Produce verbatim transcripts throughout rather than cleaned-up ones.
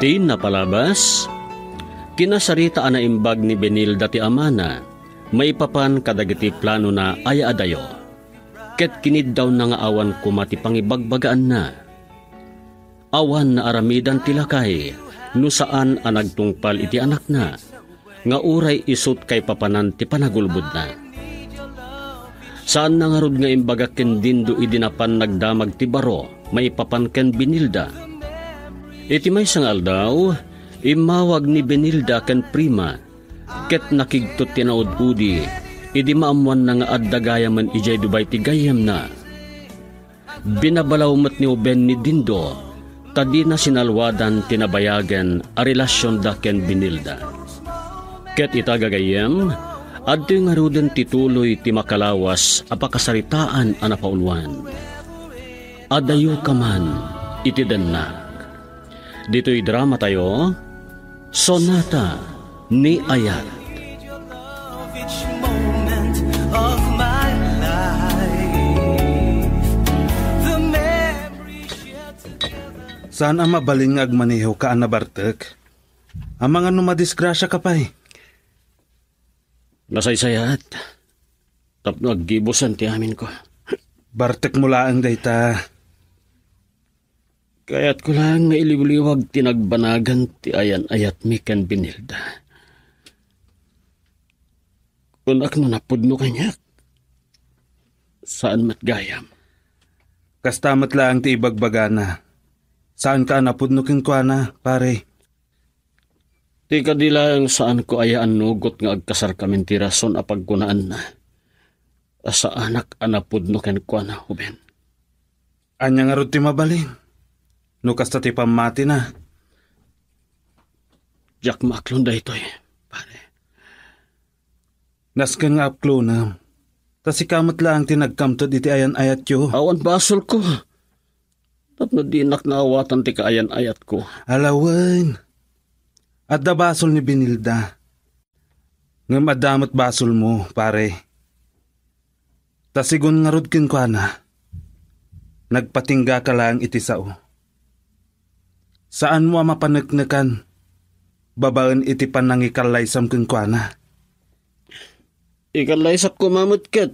Ti napalabas, kinasarita a naimbag ni Benilda ti amana maipapan kadagiti planona a yaadayo, ket kiniddawna nga awan koma ti pangibagbagaanna. Awan naaramidan ti lakay no saan a nagtungpal iti anakna, nga uray isut' kaipapanan ti panagulbodna. Saanna ngarud nga imbaga ken Dindo idi napan nagdamag ti baro maipapan ken Benilda. Iti maysa nga aldaw, immawag ni Benilda ken Prima, ket nakigtot ti naud-udi idi maammoanna nga adda gayamen idiay Dubai ti gayyemna. Binabalaw met ni Ruben ni Dindo ta dina sinaluadan ti nabayagen a relasionda ken Benilda. Ket ita gagayyem, adtoy ngaruden ti tuloy ti makalawas a pakasaritaan a napauluan. Adayoka man iti dennak. Ditoy dramatayo, Sonata ni Ayat. Saan a mabalin nga agmanehoka a nabartek? Amangan no madisgrasiaka pay. Nasaysayat. Tapno aggibusan ti aminko. Bartekmo laeng dayta. Kayatko laeng nga iliwliwag ti nagbanagan ti ayan-ayatmi ken Benilda. Kunak no napudno kaniak. Saan met gayam. Kasta met laeng ti ibagbagana. Saanka a napudno kenkuana, pare. Ti kadi laeng saanko aya annugot nga agkasarkamin ti rason a pagkunaanna a saanak a napudno kenkuana, Ruben. Ania ngarud ti mabalin? No kasta ti pammatina. Diak maaklon daytoy, pare. Nasken nga aklonem. Ta sika met laeng ti nagkamted iti ayan-ayatyo. Awan basolko. Tapno dinak naawatan ti kaayan-ayatko. Alawen. Adda basol ni Benilda. Ngem adda met basolmo, pare. Ta sigun ngarud kenkuana, nagpatinggaka laeng iti sao. Saanmo a mapaneknekan babaen iti panangikallaysam kenkuana. Ikallaysakko met ket.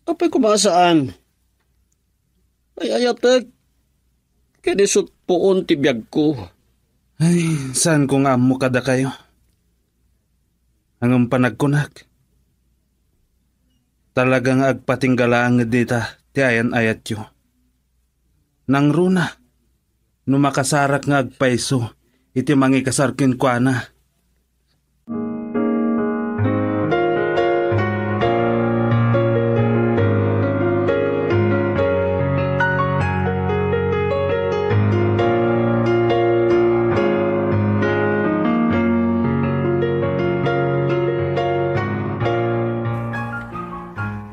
Apay koma a saan? Ay-ayatek ken isut' puon ti biagko. Ay, saanko nga ammo kadakayo. Ngem panagkunak, talaga nga agpatingga laeng dita ti ayan-ayatyo. Nangruna, no makasarak nga agpayso iti mangikasar kenkuana.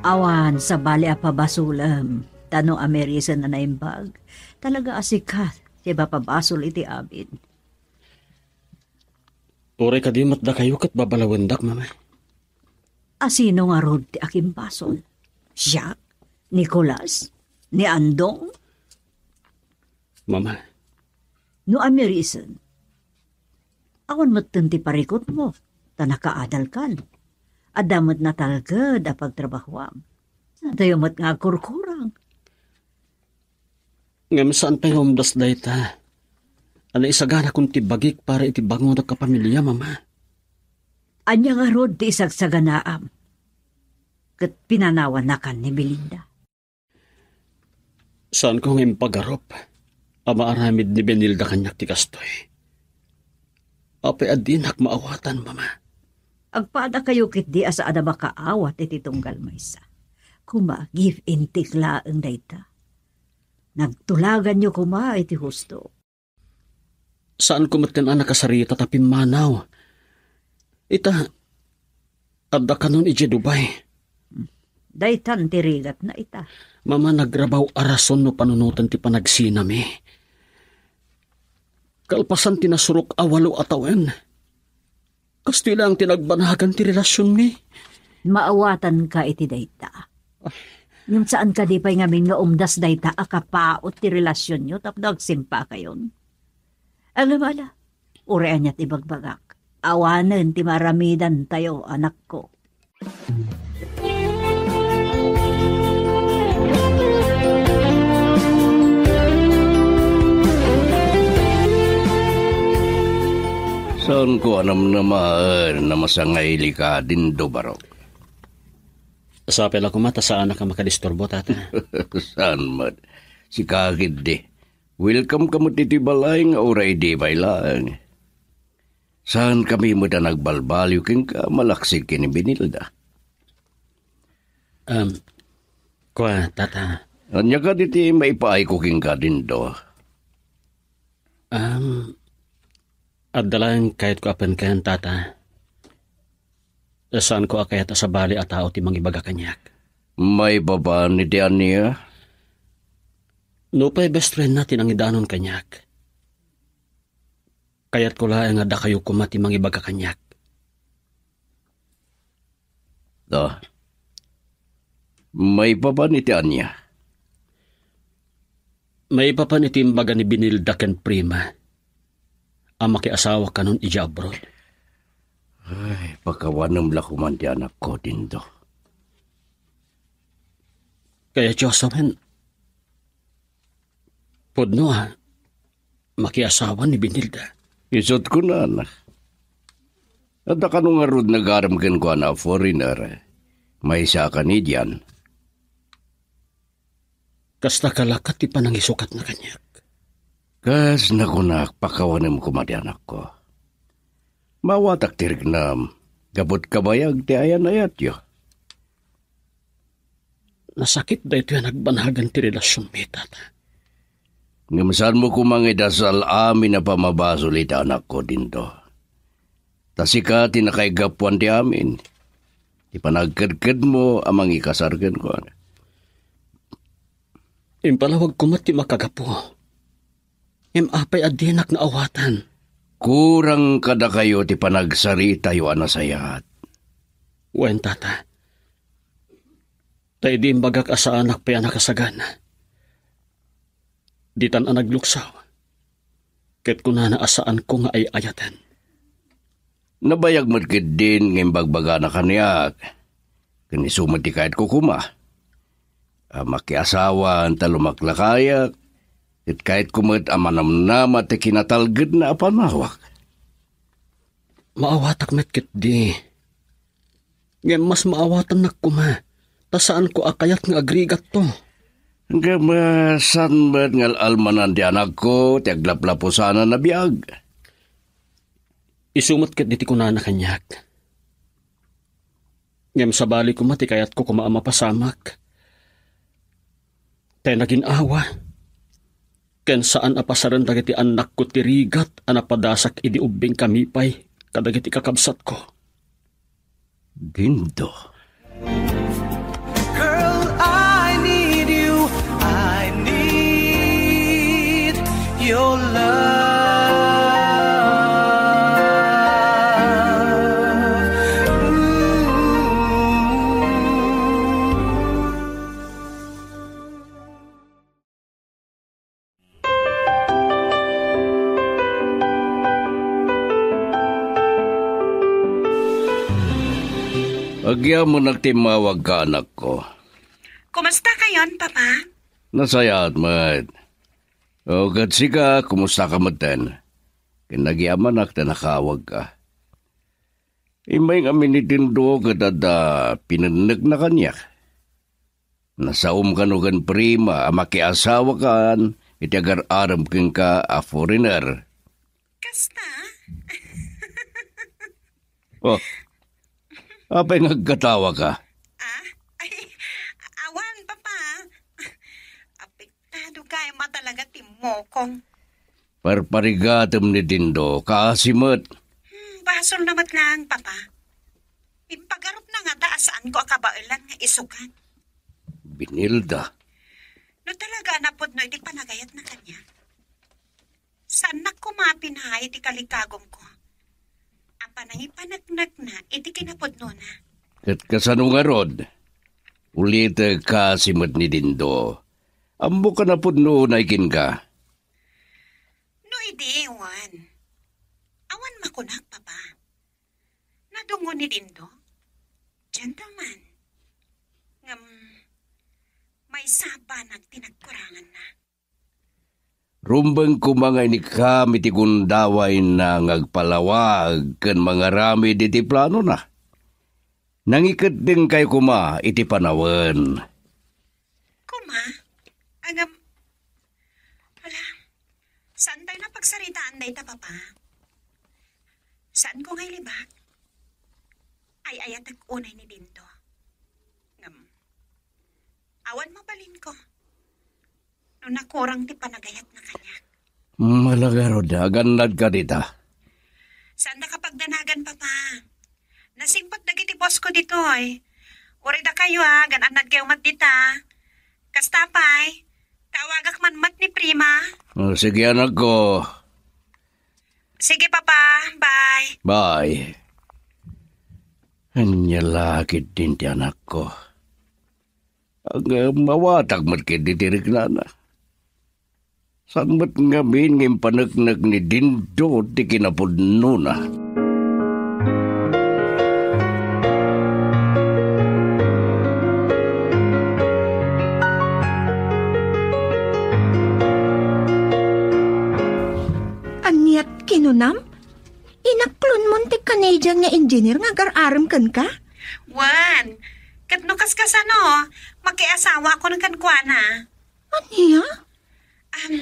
Awan sabali a pabasolem, ta no amirisen a naimbag, talaga a sika ti mapabasol iti amin. Uray kadi met dakayo ket babalawendak, Mama. A sino ngarud ti akimbasol? Siak? Nicolas? Ni Andong? Mama. No amirisen, awan metten ti parikutmo, ta nakaadalkan. Adda met natalged a pagtrabahoam. Saantayo met nga agkurkurang. Ngem saan pay nga umdas dayta a naisaganakon ti bagik para iti bangonak a pamilia, Mama. Ania ngarud ti isagsaganaam ket pinanawanakan ni Belinda? Saanko nga impagarup a maaramid ni Benilda kaniak ti kastoy. Apay a dinak maawatan, Mama? Agpadakayo ketdi a saan a makaawat iti tunggal maysa. Koma, give and take laeng dayta. Nagtulaganyo koma iti husto. Saanko metten a nakasarita ta pimmanaw. Ita, adda kanon idiay Dubai. Daytan ti rigatna ita. Mama, nagrabaw a rason no panunoten ti panagsinami. Kalpasan ti nasurok a walo a tawen, kastoy laeng ti nagbanagan ti relasionmi. Maawatanka iti dayta. Ngem saan kadi pay ngamin nga umdas dayta a kapaut ti relasionyo tapno agsimpakayon? Alam ala, Uray aniat ibagbagak. Awanen ti maaramidantayo, anakko. Saanko a namnamaen a masangaili ka, Dindo, barok. Sapay la koma ta saanak a makadisturbo, tata. Saan met. Sika ketdi. Welcome ka met iti balay nga uray idi pay laeng. Saankami met a nagbalbaliw kenka malaksid ken ni Benilda. Um, kua, tata. Ania kadi ti maipaayko kenka, Dindo? Um, adda laeng kayatko a penken, tata. Saanko a kayat a sabali a tao ti mangibaga kaniak. Maipapan iti ania? Nupay best friend na ti nangidanon kaniak, kayatko laeng a dakayo koma ti mangibaga kaniak. Ah. Maipapan iti ania? Maipapan iti imbaga ni Benilda ken Prima a makiasawa kanon idiay abroad. Ay, pakawanem la koman ti anakko, Dindo. Kaya, Jocelyn, pudno a makiasawa ni Benilda. Isut' kunana. Adda kano ngarud nagarem kenkuana a foreigner. Maysa a Canadian. Kasta ka la ket ti panangisukatna kaniak. Kas nakunak, pakawanem koma ti anakko. Maawatak ti riknam, gapu ta kabayag ti ayan-ayatyo. Nasakit daytoy a nagbanagan ti relasionmi, tata. Ngem saanmo koma nga idasal amin a pammabasol iti anakko, Dindo. Ta sika ti nakaigapuan ti amin. Ti panagkedkedmo a mangikasar kenkuana. Impalawag koma ti makagapu. Ngem apay a dinak naawatan? Kurang kadakayo ti panagsaritayo a nasayaat. Wen, tata. Ta idi imbagak a saanak pay a nakasagana, ditan a nagluksaw, ket kunana a saanko nga ay-ayaten. Nabayag met ketdin nga imbagbagana kaniak, ken isu met ti kayatko koma. A makiasawan ta lumaklakayak, ket kayatko met a manamnama ti kinatalgedna a panawak. Maawatak met ketdi. Ngem mas maawatannak koma, ta saanko a kayat nga agrigatto. Ngem, ah, saan met nga al-almanan ti anakko ti aglaplapusanan a biag? Isu met ketdi ti kunana kaniak. Ngem sabali koma ti kayatko koma a mapasamak. Tay nagin-awa, ken saan a pasaren dagiti annakko ti rigat a napadasak idi ubbingkami pay kadagiti kakabsatko. Dindo. Girl, I need you. I need your love. Ooh. Agyamanak ti immawagka, anakko. Kumusta kayon, Papa? Nasayaat met. O, ket sika, kumusta ka metten? Ken agyamanak ta nakaawagka. Immay ngamin ni Dindo ket adda pinennekna kaniak. Nasaom kano ken Prima a makiasawakan iti agar-arem kenka a foreigner. Kasta? Oh, apay nga agkatawa ka? Ah? Ay, awan, Papa. Apektado gayam a talaga ti mokong. Parparigatem ni Dindo, kaasi met. Hmm, basol na met laeng, Papa. Impagarupna ngata a saanko a kabaelan nga isukat. Benilda. No talaga a napudno iti panagayatna kaniak, saannak koma a pinaay ti kalikagumko a panangipaneknekna iti kinapudnona. Ket kasano ngarud? Ulitek, kaasi met ni Dindo. Ammok a napudno unay kenka. No idi, wen. kunak, Papa. Nadungon ni Dindo. Gentleman. Ngem, maysa a banag ti nagkuranganna. Rumbeng koma nga inikam iti gundawayna nga agpalawag ken mangaramid iti planona. Nangikeddengkayo koma iti panawen. Koma? Ngem, ala, saan tayo napagsaritaan dayta, Papa? Saan ko nga ilibak? Ay-ayatek unay ni Dindo. Ngem, awan mabalinko no nakurang ti panagayatna kaniak. Malagarod, agannadka dita. Saan da kapagdanagan, Papa? Nasingpet dagiti boss ko ditoy. Uray dakayo, a, gan-annadkayo met dita. Kasta pay, tawagak man met ni Prima. Oh, sige, anakko. Sige, Papa. Bye. Bye. Ania la ketdin ti anakko. Ngem awatak met ketdi ti riknana. Saan met ngamin nga impaneknek ni Dindo ti kinapudnona. Aniat kinunam? Inaklonmon ti Canadian nga engineer nga agar-arem kenka? Wen, ket no kaskasano, makiasawaakon kenkuana. Ania? Am,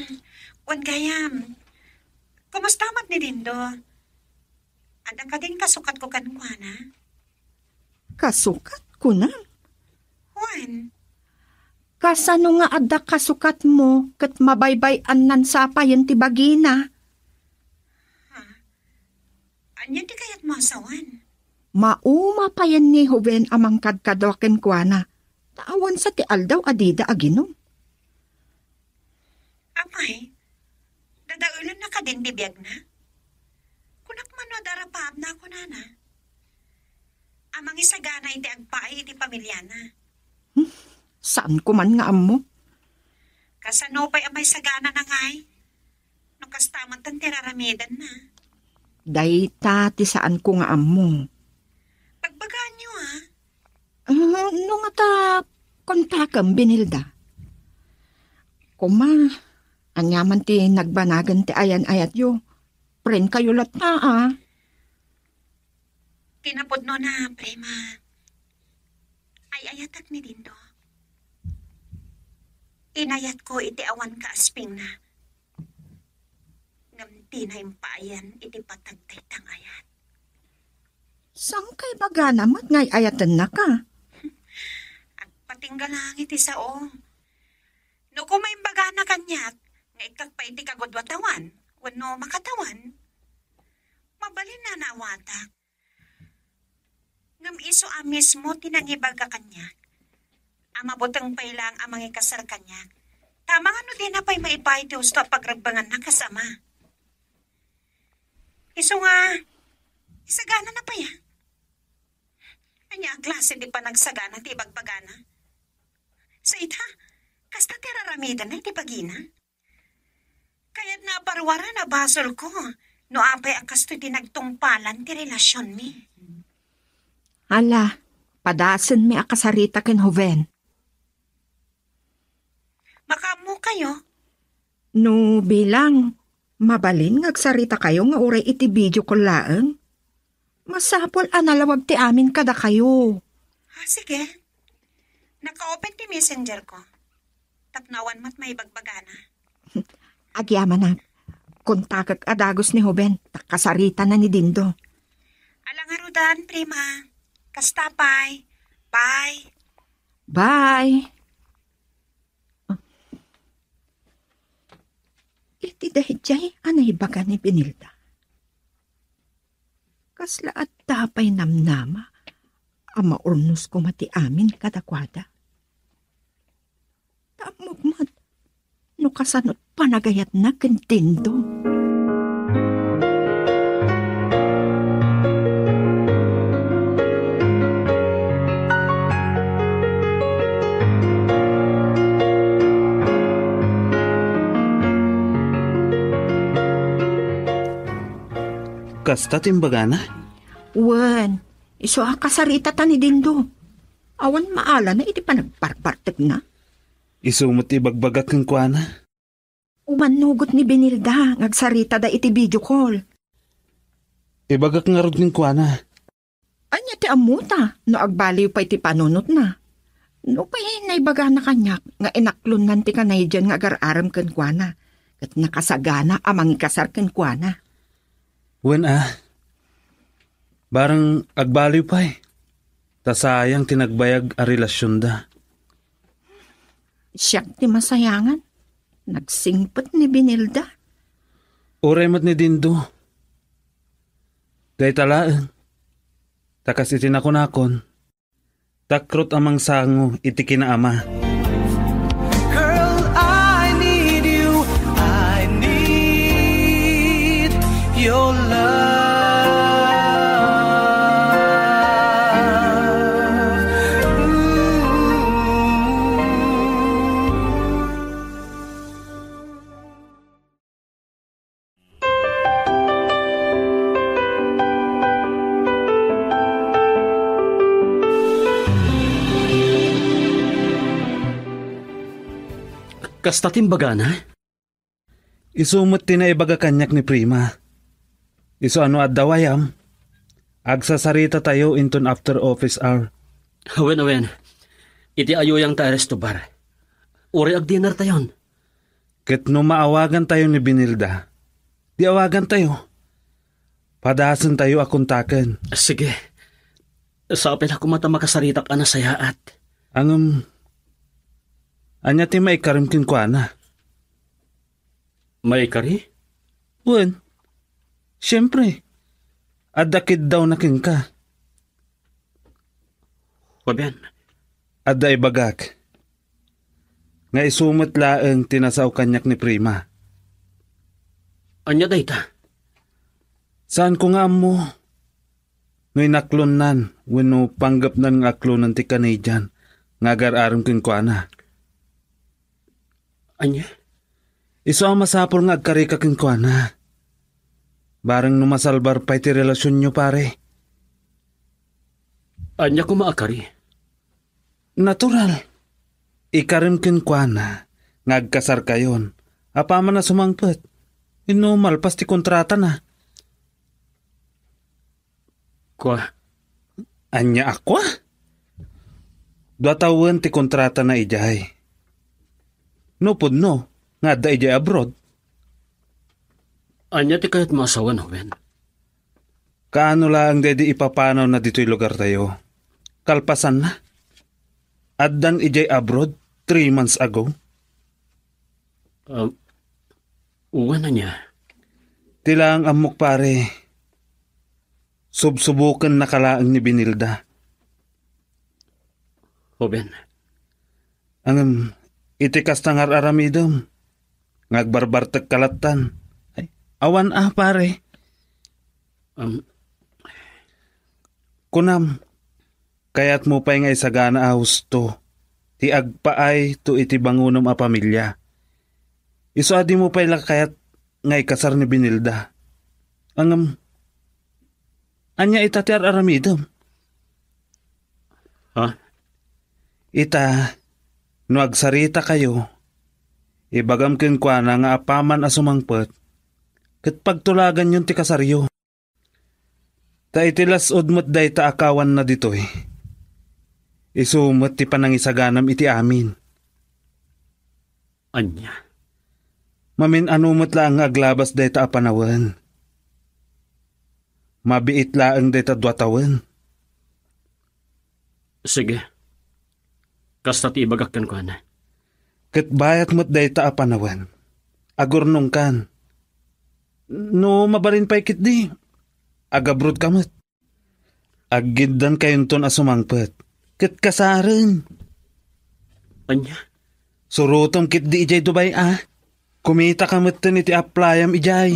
wen gayam, kumusta met ni Dindo? Adda kadin kasukatko kenkuana? Kasukat, kunam? Wen. Kasano nga adda kasukatmo ket mabaybay-annan sa payen ti bagina? Ha? Ania ti kayatmo a sawen? Mauma payen ni Joven a mangkadkadua kenkuana, ta awan sa ti aldaw a dida aginum. Apay, dadaelenna kadin ti biagna? Kunak man no adda rapaabna a kunana. A mangisagana iti agpaay iti pamiliana. Hmm, saanko man nga ammo. Kasano pay a maisaganana ngay? No kasta met ti raramidenna. Dayta ti saanko nga ammo. Pagbagaanyo, a. Ah, no ngata, kontakem, Benilda. Koma, aniaman ti nagbanagen ti ayan-ayatyo? Friend kayo latta, a. Ti napudnona, Prima, ay-ayatek ni Dindo. Inayatko iti awan kaaspingna. Ngem dina impaayan iti patag dayta nga ayat. Saan kay bagana met nga ay-ayatennaka? Agpatingga lang iti sao. No koma imbagana kaniak nga ikkak pay iti kagudua tawan wenno makatawan, mabalinna a naawatak. Ngem isu a mismo ti nangibaga kaniak a mabuteng pay laeng a mangikasar kaniak, ta amangan no dina pay maipaay ti husto a pagrebbenganna kas ama. Isu nga, isaganana pay, a? Ania a klase ti panagsagana ti ibagbagana? Sa ita, kasta ti raramidenna iti bagina. Kayatna a paruaran a basolko no apay a kastoy ti nagtungpalan ti relasionmi. Ala, padasenmi a kasarita ken Joven. Makaammokayo? No bilang, mabalin nga agsarita kayo nga uray iti video call laeng. Masapul a nalawag ti amin kadakayo. Ah, sige. Naka-open ti messenger ko. Tapno awan met maibagbagana. Agyamanak. Kontakek a dagus ni Joven, ta kasaritana ni Dindo. Ala ngaruden, Prima. Kasta pay. Bye. Bye. Iti daydiay a naibaga ni Benilda, kasla adda pay namnama a maurnos koma ti amin kadakuada. Ta ammok met no kasano panagayatna ken Dindo. Kasta ti imbagana? Wen, isu a kasaritata ni Dindo. Awan maalana iti panagbarbartekna. Isu met ti ibagbagak kenkuana. Umannugot ni Benilda nga agsaritada iti video call. Ibagak ngarud kenkuana. Ania ti ammota no agbaliw pay ti panunotna? Nupay naibagana kaniak nga inaklonnan ti Canadian nga agar-arem kenkuana, ket nakasagana a mangikasar kenkuana. Wen a, bareng agbaliw pay, ta sayang ti nagbayag a relasionda. Siak ti masayangan. Nagsingpet ni Benilda. Uray met ni Dindo. Dayta laeng. Ta kas iti nakunakon, takrot a mangsango iti kinaama. Girl, I need you. I need your love. Ooh. Kasta ti imbagana? Isu met ti naibaga kaniak ni Prima. Isu a no adda wayam, agsasaritatayo inton after office hour. Awen, awen. Iti ayuyang ta resto bar. Uray agdinertayon. Ket no maawagantayo ni Benilda, di awagantayo. Padasentayo a kontaken. Sige. Sapay la koma ta makasaritak a nasayaat. Ngem, ania ti maikarim kenkuana? Maikari? Wen, siempre, adda kiddawna kenka. Fabian. Adda ibagak nga isu met laeng ti nasao kaniak ni Prima. Ania dayta? Saanko nga ammo no inaklonnan wenno panggepnan nga aklonen ti Canadian nga agar-arem kenkuana. Ania? Isu a masapul nga agkarika kenkuana. Bareng no masalbar pay ti relasionyo, pare. Ania koma a kari? Natural. Ikarem kenkuana nga agkasarkayon apaman a sumangpet. Inno malpas ti kontratana. Kua. Ania a kua? Dua tawen ti kontratana idiay. No pudno nga adda idiay abroad. Ania ti kayatmo a sawen, Owen? Kaano laeng daydi ipapanawna ditoy lugartayo? Kalpasanna, addan idiay abroad three months ago. Um, Wen, ania? Ti laeng ammok, pare. Subsubokennaka laeng ni Benilda. Owen. Ngem, iti kasta nga ar-aramidem, nga agbarbartekka lattan. Ay, awan a, pare. Um, Kunam, kayatmo pay nga isagana a husto ti agpaay to iti bangonem a pamilia. Isu a dimo pay la kayat nga ikasar ni Benilda. Ngem, ania ita ti ar-aramidem? Ha? Ita, no agsaritakayo, ibagam kenkuana nga apaman a sumangpet, ket pagtulaganyon ti kasaryo. Ta iti las-ud met dayta a kawanna ditoy, isu met ti panangisaganam iti amin. Ania? Mamin-ano met laeng nga aglabas dayta a panawen. Mabiit laeng dayta dua tawen. Sige. Kasta ti ibagak kenkuana. Ket bayat met dayta a panawen. Agurnongkan. No mabalin pay ketdi, agabrodka met. Aggiddankayonton a sumangpet. Ket kasaren. Ania? Surotem ketdi idiay Dubai a. Kumitaka metten iti applyam idiay.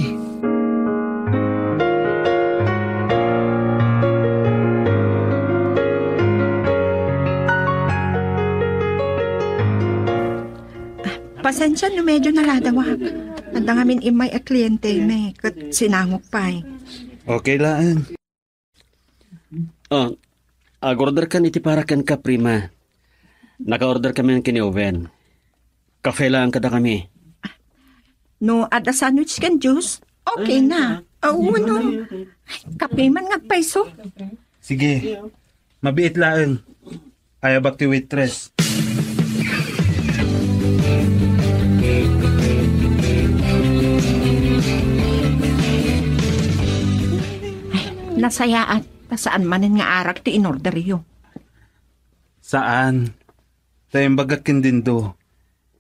Pasensia no medyo naladawak. Adda ngamin immay a kliente mi, ket sinangok pay. Okay laeng. Oh, ag-order kan iti para kenka, Prima. Naka-order kami ken ni Owen. Kafe laeng kadakami. No adda sandwich ken juice, okay na. Aw, no. Ay, kape man nga agpayso. Sige. Mabiit laeng. Ayabak ti waitress. Ay, nasayaat. Ta saan manen nga arak ti inorderyo? Saan. Ta imbagak ken Dindo,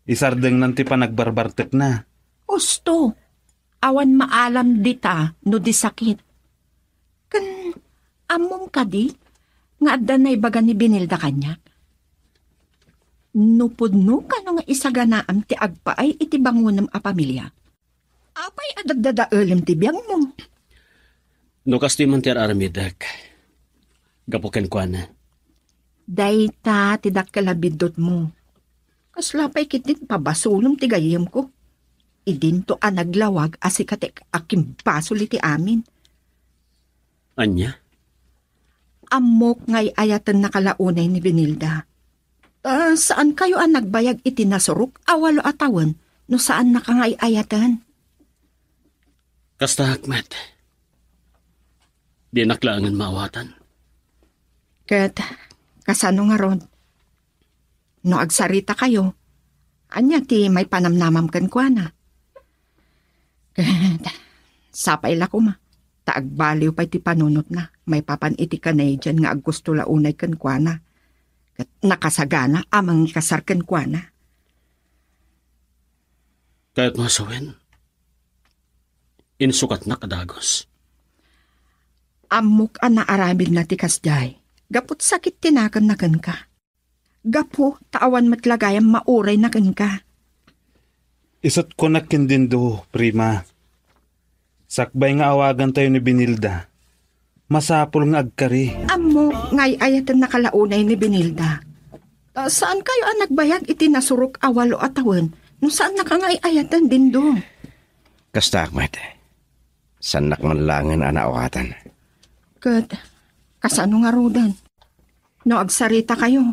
isardengnan ti panagbarbartekna. Husto, awan maalam dita no di sakit. Ken ammom kadi nga adda naibaga ni Benilda kaniak? No pudno kano nga isaganaam ti agpaay iti bangonem a pamilia, apay a daddadaelem ti biagmo? No kastoy man ti ar-aramidek, gapu kenkuana. Dayta ti dakkel a biddutmo. Kasla pay ketdin pabasolem ti gayyemko. Idinto a naglawag a sika ti akimbasol iti amin. Ania? Ammok nga ay-ayatennaka la unay ni Benilda. Ta, saankayo a nagbayag iti nasurok a walo a tawen no saannaka nga ay-ayaten? Kasta, Ahmed. Dinak laengen maawatan. Ket kasano ngarud? No agsaritakayo, ania ti maipanamnamam kenkuana? Ket sapay la koma, ta agbaliw pay ti panunotna maipapan iti Canadian nga aggusto la unay kenkuana, ket nakasagana a mangikasar kenkuana. Kayatmo a sawen, insukatnak a dagus. Ammok a naaramidna ti kasdiay, gapu ta sakit ti nakemna kenka. Gapu ta awan met la gayam maurayna kenka. Isut' kunak ken Dindo, Prima. Sakbay nga awagantayo ni Benilda, masapul nga agkari. Ammok nga ay-ayatennaka la unay ni Benilda. Ta, saankayo a nagbayag iti nasurok a walo a tawen no saannaka nga ay-ayaten, Dindo? Kasta, Ahmed. Saannak man laengen a naawatan. Ket kasano ngaruden? No agsaritakayo,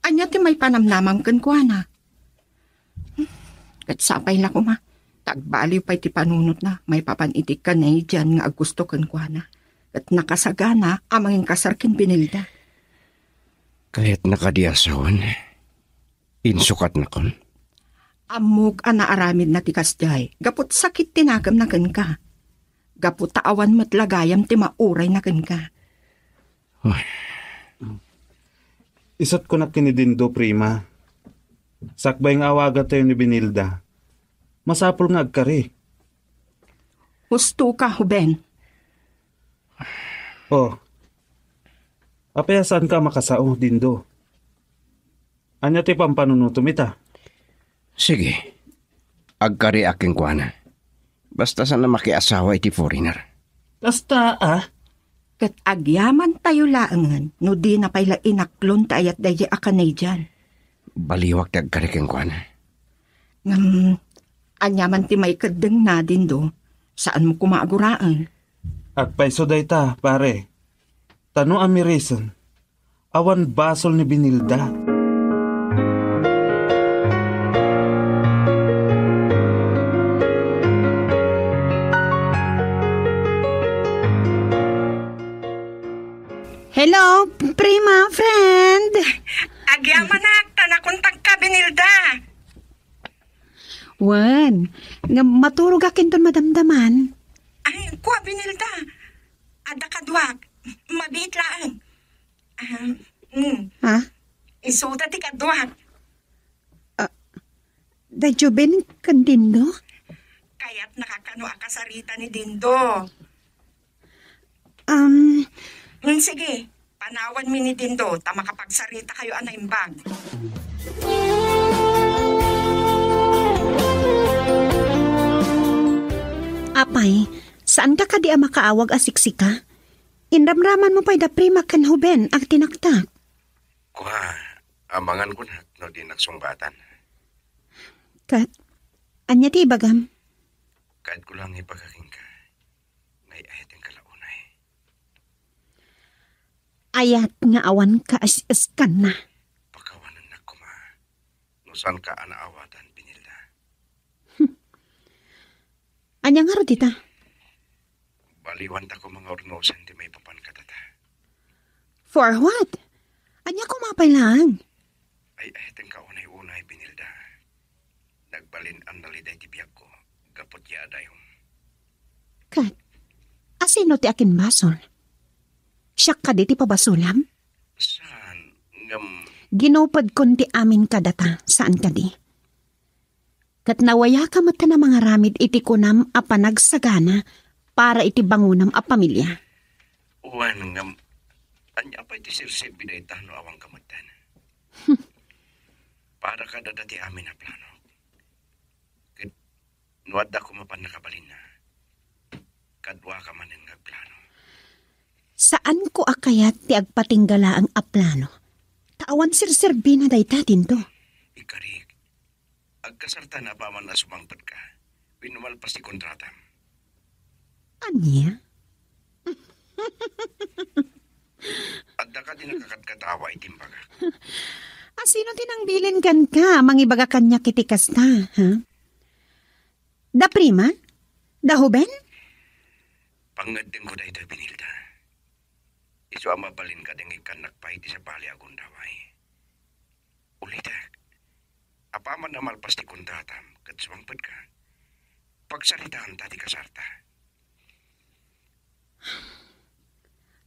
ania ti maipanamnamam kenkuana? Ket sapay la koma, ta agbaliw pay ti panunotna maipapan iti Canadian nga aggusto kenkuana, ket nakasagana a manginkasar ken Benilda. Kayatna kadi a sawen, insukatnakon? Ammok a naaramidna ti kasdiay, gapu ta sakit ti nakemna kenka. Gapu ta awan met la gayam ti maurayna kenka. Ay. Isut' kunak ken ni Dindo, Prima. Sakbay nga awagantayo ni Benilda, masapul nga agkari. Husto ka, Huben. Oh. Apay a saanka a makasao, Dindo? Ania ti pampanunotom ita? Sige. Agkariak kenkuana. Basta saan a makiasawa iti foreigner. Kasta, a? Ket agyamantayo laengen no dina pay la inaklon ti ayat daydi a Canadian. Baliwak ti agkari kenkuana. Ngem, ania man ti maikeddengna, Dindo? Saanmo koma a guraen. Agpayso dayta, pare. Ta no amirisen, awan basol ni Benilda. Hello, Prima, friend. Agyamanak, ta nakontakka, Benilda. Wen, nga maturogak inton madamdaman. Ay, kua, Benilda. Adda kaduak. Mabiit laeng. Ah, mm. Ha? Isuda ti kaduak. Ah, da Juben ken Dindo? Kayatnaka kano a kasarita ni Dindo. Um, Hmm, sige. Panawanmi ni Dindo ta makapagsarita kayo a naimbag. Apay, saanka kadi a makaawag a siksika? Inramramanmo pay da Prima ken Huben, agtinaktak. Kua, amangan kunak no dinak sungbatan. Ket, ania ti ibagam? Kaad ko lang ibaga kenka. Nga ay-ayatenka la unay Ayat nga awan kaas-askanna. Pakawanennak koma no saanka a naawatan, Benilda. Ania ngarud ita? Baliwanta koma nga urnosen ti maipapan kadata. For what? Ania koma pay laeng? Ay, ay, tenka unay-unay, Benilda. Nagbalin a naliday ti biagko gapu ti adayom. Ket, asino ti akinbasol? Siak kadi ti pabasolam? Saan, ngem Ginupodkon ti amin kadata, saan kadi? Ket nawayaka met a mangaramid iti kunam a panagsagana para iti bangonam a pamilia. Wen, ngem, ania pay ti serserbi dayta no awanka metten? Para kadata ti amin a plano. Ket no adda koma pannakabalinna, kaduaka manen nga agplano. Saanko a kayat ti agpatingga laeng a plano. Ta awan serserbina dayta, Tinto. Ikarik, agkasartan apaman a sumangpetka wenno malpas ti kontratam. Ania? Adda kadi nakakatkatawa iti imbagak? Asino ti nangbilin kenka a mangibaga kaniak iti kasta, ha? Da prima? Da hoben? Pangngeddengko daytoy, Benilda. Isu a mabalin kadi nga ikkannak pay ti sabali a gundaway. Ulitek, apaman a malpas ti kontratam ket sumangpetka, pagsaritaanta ti kasarta.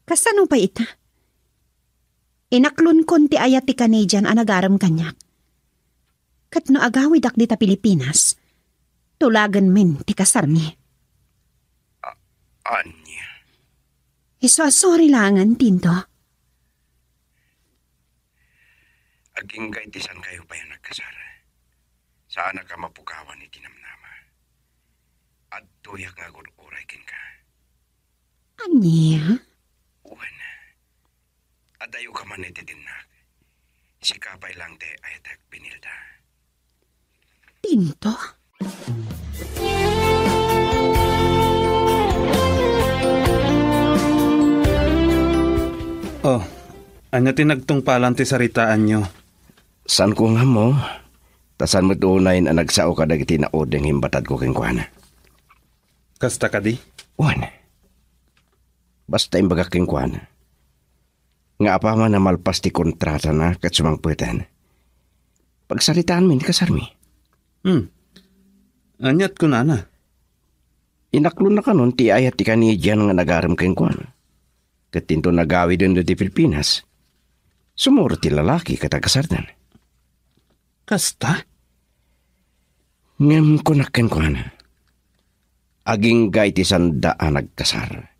Kasano pay ita? Inaklonkon ti ayat ti Canadian a nagarem kaniak. Ket no agawidak dita Pilipinas, tulagen men ti kasarmi. A-, ania? Isu a sorry laengen, Tinto. Agingga iti saankayo pay a nagkasar. Saanak a mapukawan iti namnama. Adtoyak nga agur-uray kenka. Ania? Wen, adayoka man iti dennak. Sika pay lang ti ayatek, Benilda. Tinto? Oh, ania ti nagtungpalan ti saritaanyo? Saanko nga ammo, ta saan met unayen a nagsao kadagiti nauding nga imbatadko kenkuana. Kasta kadi? Wen. Basta imbagak kenkuana nga apaman a malpas ti kontratana ket sumangpeten, pagsaritaanmi ti kasarmi. Hmm. Aniat kunana? Inaklonna kanon ti ayat ti Canadian nga nagarem kenkuana. Ket inton nagawiden ditoy Pilipinas, sumuro ti lalaki ket agkasarden. Kasta? Ngem kunak kenkuana, agingga iti sanda a nagkasar,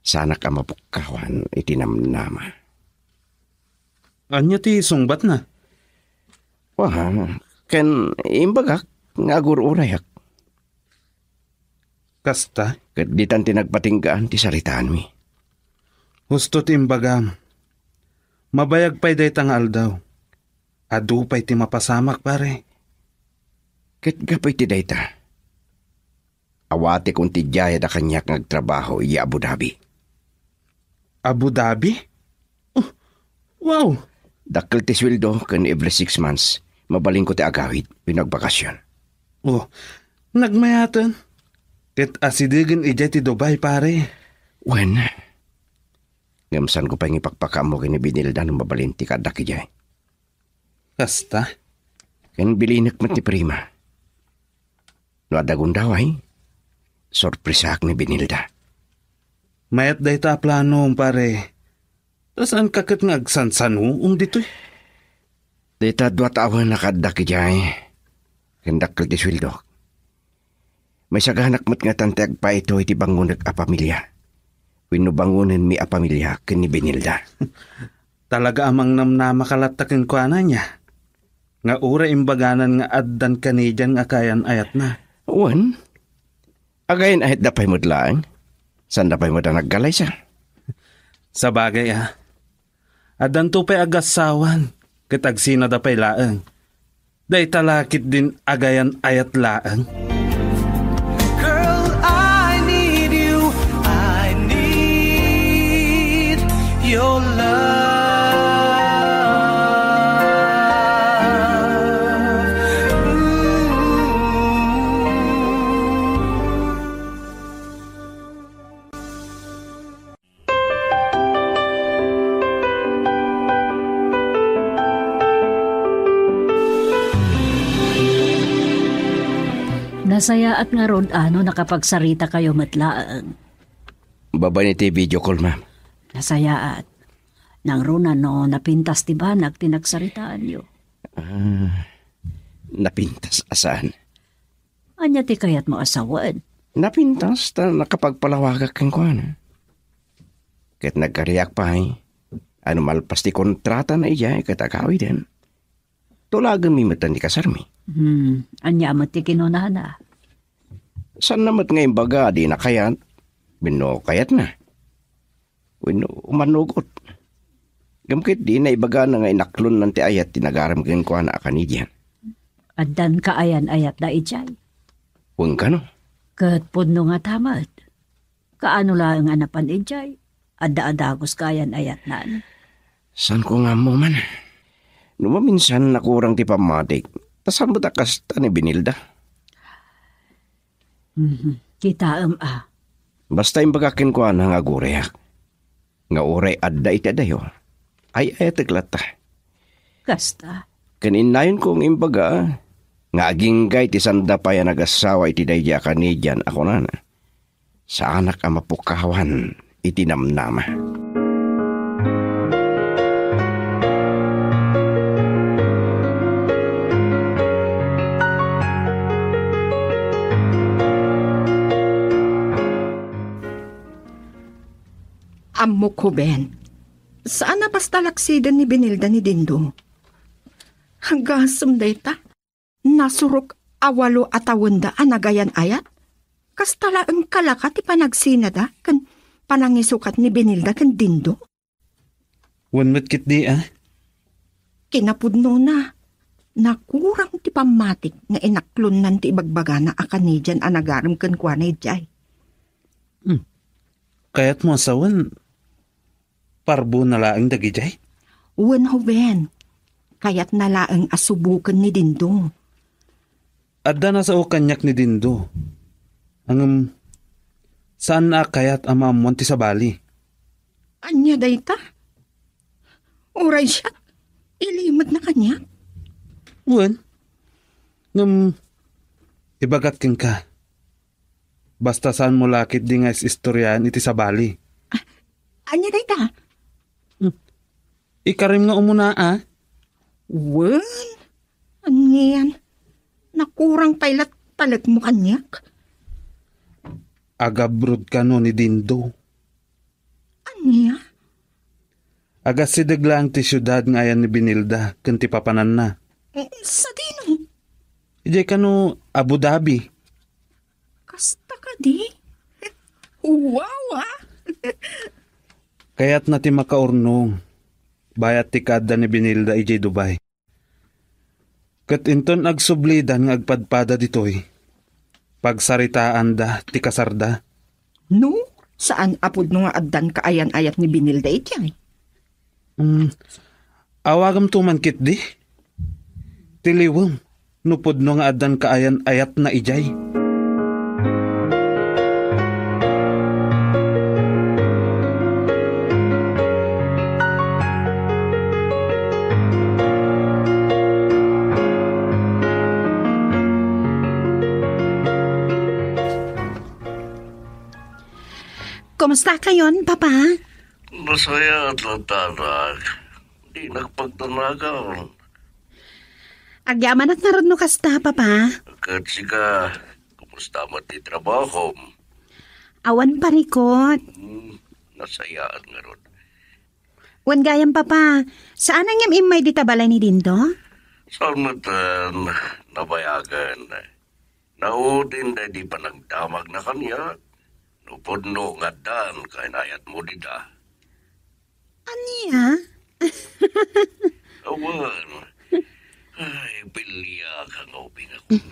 saanak a mapukkawan iti namnama. Ania ti sungbatna? Wa, ken imbagak nga agur-urayak. Kasta? Ket ditan ti nagpatinggaan ti saritaanmi. Husto ti imbagam. Mabayag pay dayta nga aldaw. Adu pay ti mapasamak, pare. Ket gapu iti dayta, awatekon ti diay a kaniak nga agtrabaho idiay Abu Dhabi. Abu Dhabi? Oh, wow! Dakkel ti sueldo ken every six months, mabalinko ti agawid wenno agbakasyon. Oh, nagmayaten. Ket asidegen idiay ti Dubai, pare. Wen, ngem saanko pay nga ipakpakaammo ken ni Benilda no mabalin ti kaaddak idiay. Kasta? Ken bilinek met ni Prima. No adda gundaway, sorpresaak ni Benilda. Mayat dayta a plano, pare. Ta saanka ket nga agsansanuom ditoy? Dayta dua tawen a kaaddak idiay, ken dakkel ti sueldok. Maisaganak met ngatan ti agpaito iti bangonek a pamilia wenno bangonenmi a pamilia ken ni Benilda. Talaga a mangnamnamaka latta kenkuana, ania? Nga uray imbaganan nga addan Canadian nga agayan-ayatna. Wen, agayan-ayatda pay met laeng. Saanda pay met a naggalaysa. Sabagay a. Addanto pay agassawan, ket agsinada pay laeng. Dayta la ketdin agayan-ayat laeng. Girl, I need you. I need Your love. Nasayaat ngarud a no nakapagsarita kayo met laeng. Babaen iti video call, ma'am. Nasayaat. Nangruna no napintas ti banag ti nagsaritaanyo. Ah, napintas a saan. Ania ti kayatmo a sawen? Napintas ta nakapagpalawagak kenkuana. Ket nagkariak pay a no malpas ti kontratana idiay ket agawiden, tulagenmi met ti kasarmi. Hmm, ania met ti kinunana? Saanna met nga imbaga a dina kayat wenno kayatna wenno umanugot. Ngem ket dina ibagana nga inaklonnan ti ayat ti nagarem kenkuana a kanidian. Addan kaayan-ayatda idiay. Wen kano? Ket pudno ngata met. Kaano laeng a napan idiay? Adda a dagus kaayan-ayatnan. Saanko nga ammo man. No maminsan nakurang ti pammatik, ta saan met a kasta ni Benilda? Mhm. Kitaem a. Basta imbagak kenkuana nga agurayak. Nga uray adda iti adayo, ay-ayatek latta. Kasta. Ken innayonko nga imbaga nga agingga iti sanda pay a nagasawa iti daydi a kanidian a kunana, saanak a mapukawan iti namnama. Ammok, Ruben. Saan a basta laksiden ni Benilda ni Dindo. Agasem dayta. Nasurok a walo a tawenda a nagayan-ayat. Kasta laeng kalaka ti panagsinada ken panangisukat ni Benilda ken Dindo. Wen met ketdi a. Kinapudnona, nakurang ti pammatik nga inaklonnan ti ibagbagana a kanidian a nagarem kenkuana idiay. Hmm. Kayatmo a sawen, parbona laeng dagidiay? Wen, Ruben. Kayatna laeng a suboken ni Dindo. Adda a sao kaniak ni Dindo. Ngem, saanna a kayat a maammoan ti sabali. Ania dayta? Uray siak, ilimetna kaniak? Wen. Ngem, ibagak kenka. Basta saanmo la ketdi nga is-istoriaen iti sabali. Ah, ania dayta? Hmm. Ikarem nga umuna a. Wen, anian? Nakurang pay la talekmo kaniak? Agabrod kano ni Dindo. Ania? Agasideg laeng ti siudad nga ayan ni Benilda ken ti papananna. Mm, sadino? Idiay kano Abu Dhabi. Kasta kadi? Wow, ah! Kayatna ti makaurnong. Bayat ti kaadda ni Benilda idiay Dubai. Ket inton agsublidan nga agpadpada ditoy, pagsaritaanda ti kasarda. No, saan a pudno nga addan kaayan-ayat ni Benilda idiay? Mm, awagamto man ketdi. Tiliwem, no pudno nga addan kaayan-ayatna idiay. Kumusta kayon, Papa? Nasayaat latta, anak. Dinak pagdanagan. Agyamanak ngarud no kasta, Papa. Ket sika, kumusta met ti trabahom? Awan parikot. Hmm, nasayaat ngarud. Wen gayam, Papa, saan a ngem immay dita balay ni Dindo? Saan met, ah, nabayagen. Naudin daydi panagdamagna kaniak. No pudno nga addan kaayan-ayatmo dita. Ania? Awan. Ay, biliak nga ubing ako.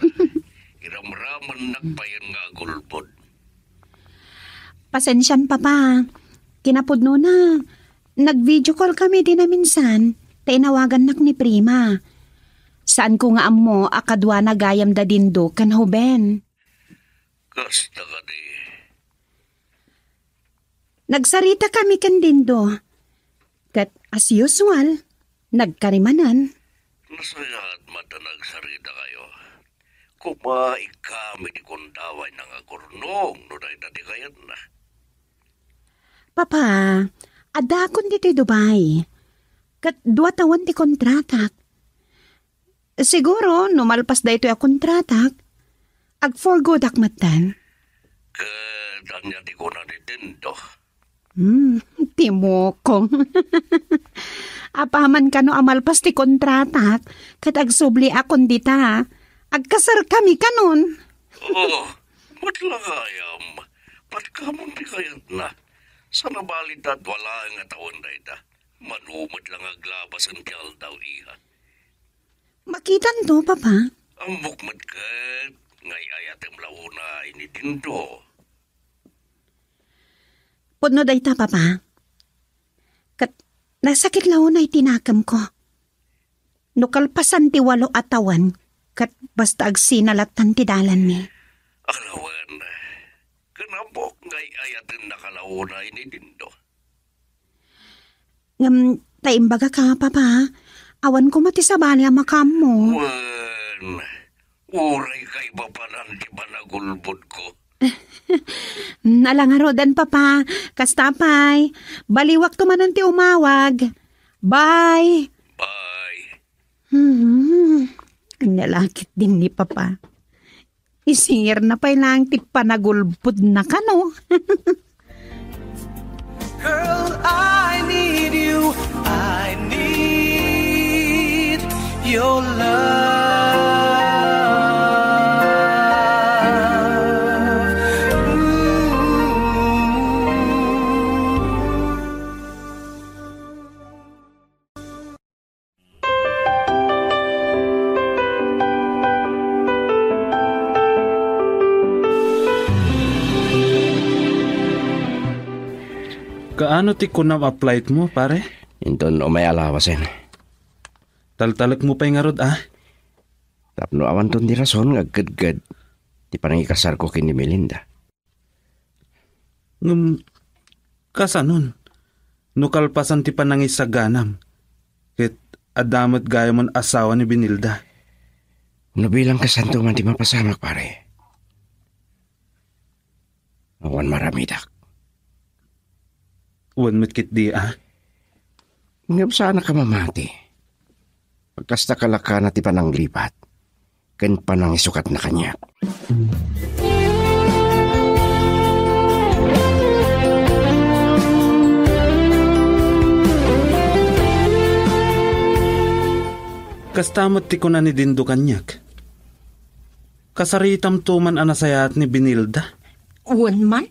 Iramramennak payen nga agulbod. Pasensian, Papa. Kinapudnona, Nag-video call kami di naminsan, ta inawagannak ni Prima. Saanko nga ammo a kaduana gayam da Dindo ken Hoben. Kasta kadi. Nagsarita kami ken Dindo. Ket as usual, nagkarimanan. Nasayaat met a nagsarita kayo. Koma ikami ti kundaway nangagurnong no dayta ti kayatna. Papa, adakon ditoy Dubai. Ket dua tawen ti kontratak. Siguro, no malpas daytoy a kontratak, ag-for good-ak metten. Ket ania ti kuna ni Dindo? Hmm, timokong. Apaman kano a malpas ti kontratak, ket agsubliakon dita, agkasarkami kanon. Oh, met la gayam. Patkamon ti kayatna. Saan a bali ta dua laeng a tawen dayta. Mano met la nga aglabasen ti aldaw, iha. Makitanto, Papa. Ammok met ket nga ay-ayatem la unay ni Dindo. Pudno dayta, Papa. Ket nasakit la unay ti nakemko. No kalpasan ti walo a tawen, ket basta agsina lattan ti dalanmi. Alawen, ken ammok nga ay-ayatennak la unay ni Dindo. Ngem ta imbagak, Papa, awan koma ti sabali a makaammo. Wen, uray kaipapanan ti panagulbodko. Ala ngaruden, Papa. Kasta pay. Baliwakto manen ti umawag. Bye. Bye. Hmm. Ania la ketdin ni Papa. Isingirna pay laeng ti panagulbodna kano. Girl, I need you. I need your love. Ooh. Kaano ti kunam a flight mo, pare? Inton umay a lawasen. Taltalekmo pay ngarud, a? Tapno awanton ti rason nga agkedked ti panangikasarko ken ni Melinda. Ngem, kasanon, no kalpasan ti panangisaganam, ket adda met gayamon asawa ni Benilda? No bilang kasanto man ti mapasamak, pare, awan maramidak. Wen met ketdi, a? Ngem saanak a mamati. Pagkasta, kalakana ti pananglipat ken panangisukatna kaniak. Kasta met ti kuna ni Dindo kaniak. Kasaritamto man a nasayaat ni Benilda. Wen man?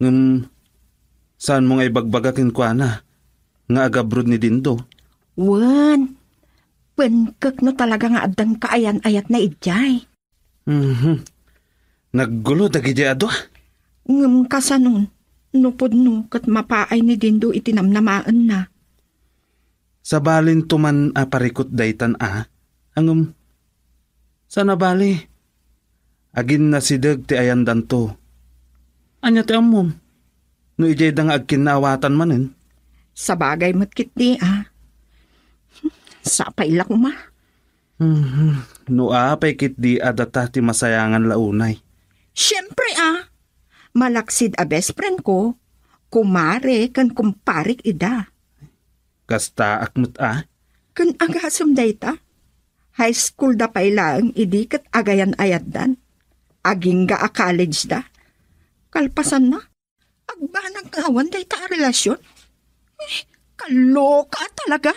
Ngem, saanmo nga ibagbaga kenkuana nga agabrod ni Dindo? Wen, penkek no talaga nga addan kaayan-ayatna idiay. Mhm. Naggulo dagidiay a dua. Ngem kasanon, no pudno ket mapaay ni Dindo iti namnamaenna? Sabalinto man a parikut daytan a, ngem, saan a bali, aginnasideg ti ayandanto. Ania ti ammom? No idiayda nga agkinnaawatan manen? Sabagay met ketdi, a. Sapay la koma. Mhm. No apay ketdi a data ti masayangan la unay. Siempre, a. Malaksid a best friend ko, kumare ken kumparek ida. Kastaak met a. Ken agasem dayta? High school da pay laeng idi ket agayan-ayatdan. Agingga a college da. Kalpasanna, agbanag nga awan dayta a relasyon. Eh, kaloka talaga.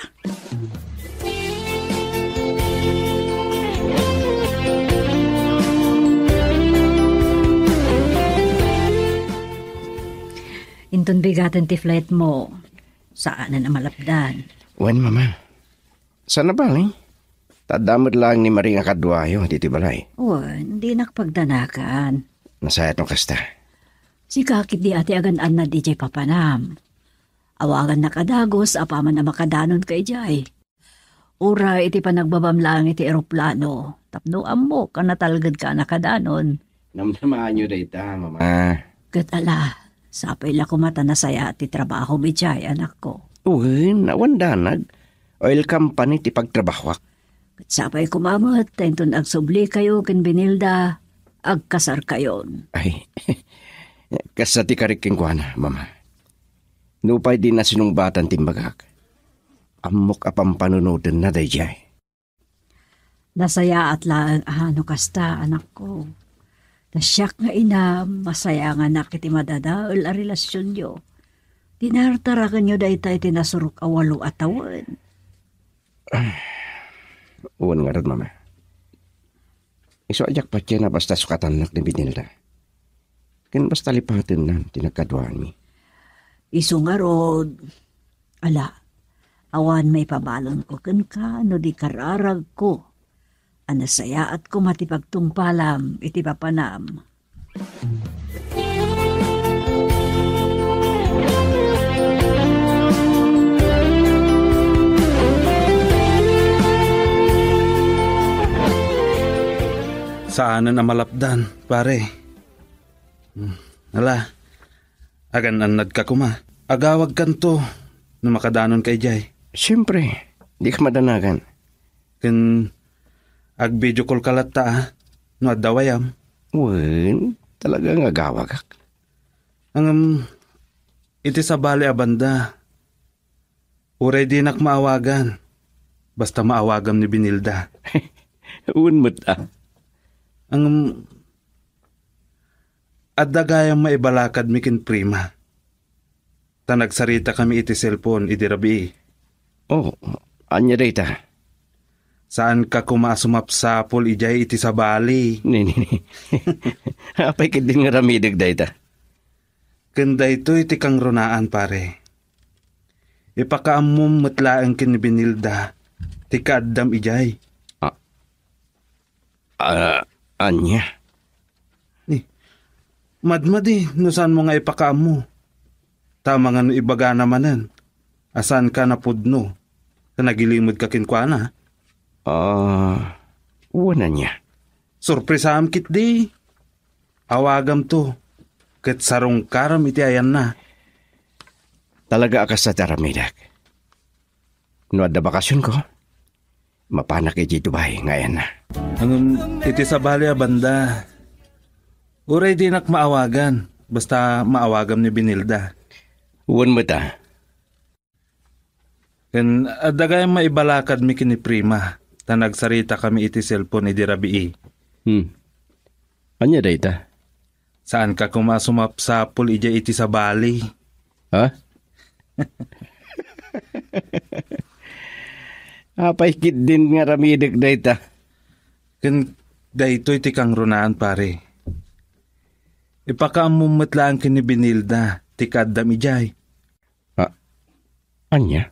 Inton bigaten ti flight mo, saanen a malapdan. Wen, Mama. Saan a bali? Ta adda met laeng ni Marie nga kaduayo ditoy balay. Wen, dinak pagdanagan. Nasayaat no kasta. Sika ketdi a ti agan-annad idiay papanam. Awagannak a dagus apaman a makadanonka idiay. Uray iti panagbabam laeng iti eroplano, tapno ammok a natalgedka a nakadanon. Namnamaanyo dayta, Mama. Ket ala, sapay la koma ta nasayaat ti trabahom idiay, anakko. Wen, awan danag. Oil company ti pagtrabahoak. Ket sapay koma met ta inton agsublikayo ken Benilda, agkasarkayon. Ay, kasta ti karik kenkuana, Mama. Nupay dina sinungbatan ti imbagak, ammok a pampanunotenna daydiay. Nasayaat laeng a no kasta, anakko. Ta siak nga inam, masayanganak iti madadael a relasionyo. Tinartarakenyo dayta iti nasurok a walo a tawen. Wen ngarud, Mama. Isu a diak patien a basta sukatannak ni Benilda. Ken basta lipatennan ti nagkaduaanmi. Isu ngarud, ala, awan maipabalonko kenka no di kararagko a nasayaat koma ti pagtungpalam iti papanam. Saanen a malapdan, pare. Hmm, ala, agan-annadka koma. Agawagkanto no makadanonka idiay. Siempre, dika madanagan. Ken ag-video call ka latta, a, no adda wayam. Wen, talaga nga agawagak. Ngem, iti sabali a banda, uray dinak maawagan, basta maawagam ni Benilda. Wen met, a. Ngem, adda gayam maibalakadmi ken Prima. Ta nagsaritakami iti cellphone idi rabii. Oh, ania dayta? Saanka koma a sumapsapul idiay iti sabali. Ni, ni, ni. Apay ketdin nga aramidek dayta? Ken daytoy ti kangrunaan, pare. Ipakaammom met laeng ken ni Benilda ti kaaddam idiay. Ah, ah, ania? Ni, madmadi no saanmo nga ipakaammo. Ta amangan no ibagana manen a saanka napudno ta naglimmedka kenkuana. Ah, wen ania? Sorpresaam ketdi. Awagamto ket sarungkaram iti ayanna. Talaga a kasta ti aramidek. No adda bakasionko, mapanak idiay Dubai nga ayanna. Ngem iti sabali a banda, uray dinak maawagan, basta maawagam ni Benilda. Wen met, a. Ken adda gayam maibalakadmi ken ni Prima, ta nagsaritakami iti cellphone idi rabii. Hmm. Ania dayta? Saanka koma a sumapsapul idiay iti sabali. Ha? Apay ketdin nga aramidek dayta? Ken daytoy ti kangrunaan, pare. Ipakaammom met laeng ken ni Benilda ti kaaddam idiay. Ah, ania?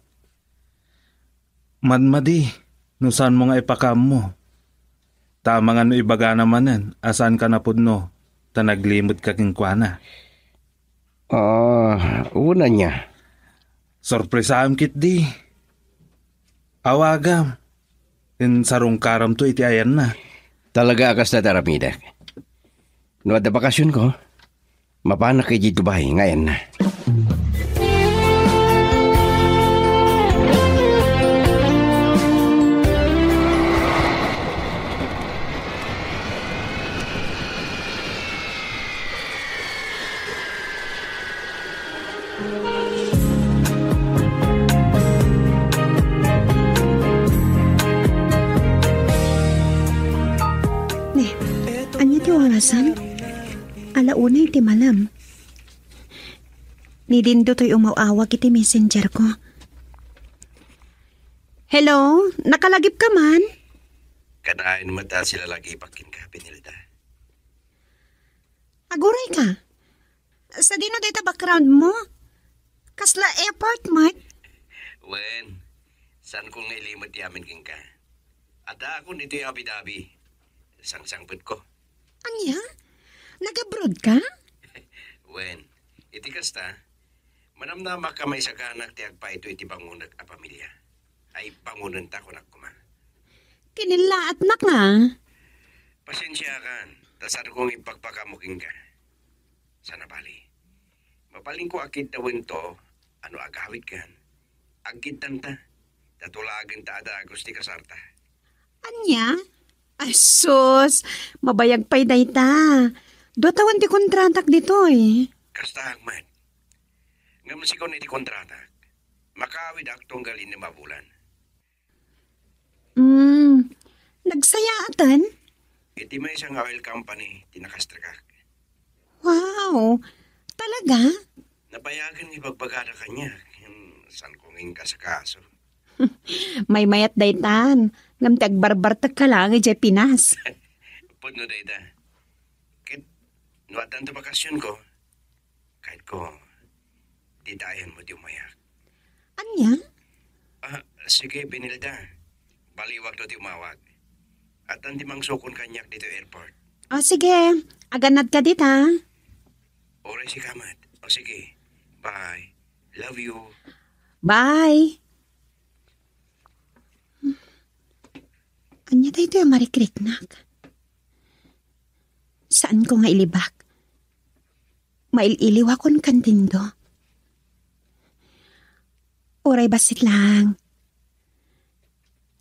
Madmadi no saanmo nga ipakaammo. Ta amangan no ibagana manen a saanka napudno ta naglimmedka kenkuana. Ah, wen ania? Sorpresaam ketdi. Awagam. Ken sarungkaramto iti ayanna. Talaga a kasta ti aramidek. No adda bakasionko, mapanak idiay Dubai nga ayanna. Ne, ania ti orasan? Ala una iti malem. Ni Lindo toy umaw-awag iti messenger ko. Hello, nakalagipka man? Kanayon met a silalagipak kenka, Benilda. Aguray ka. Sadino dayta background mo? Kasla airport met? Wen, saanko nga ilimed ti amin kenka. Addaakon iti Abu Dhabi. Sangsangpetko. Ania? Nag-abroad ka? Wen, iti kasta, Manamnamak a maisaganak ti agpayto iti bangonek a pamilia. Ay, bangonenta, kunak koma. Kinillaatnak nga. Pasensiakan, ta saan kong ipakpakamo kenka. Sana bali. Mabalinko a kiddawento, ano agawidkan. Agkiddanta, ta tulagenta a dagus ti kasarta. Ania? Ay, sus, mabayag pay dayta. Dua tawen ti kontratak ditoy. Kasta, Ahmed. Ngem sigun iti kontratak, makawidak tunggal innem a bulan. Hmm, nagsayaaten? Iti maysa nga oil company ti nakastrekak. Wow! Talaga? Nabayagen nga ibagbagada kaniak, ngem saan ko nga inkasakaso. Maymayat daytan, ngem ti agbarbartek ka laeng idiay Pinas. Pudno dayta. Ket no addanto bakasionko, Kayatko, dita ayanmo ti umayak. Ania? Ah, sige, Benilda. Baliwakto ti umawag. Addan ti mangsukon kaniak ditoy airport. O, sige. Agannadka dita. Oray sika met. O, sige. Bye. Love you. Bye. Ania daytoy a marikriknak? Saanko nga ilibak? Mail-iliwakon ken Dindo. Uray bassit laeng,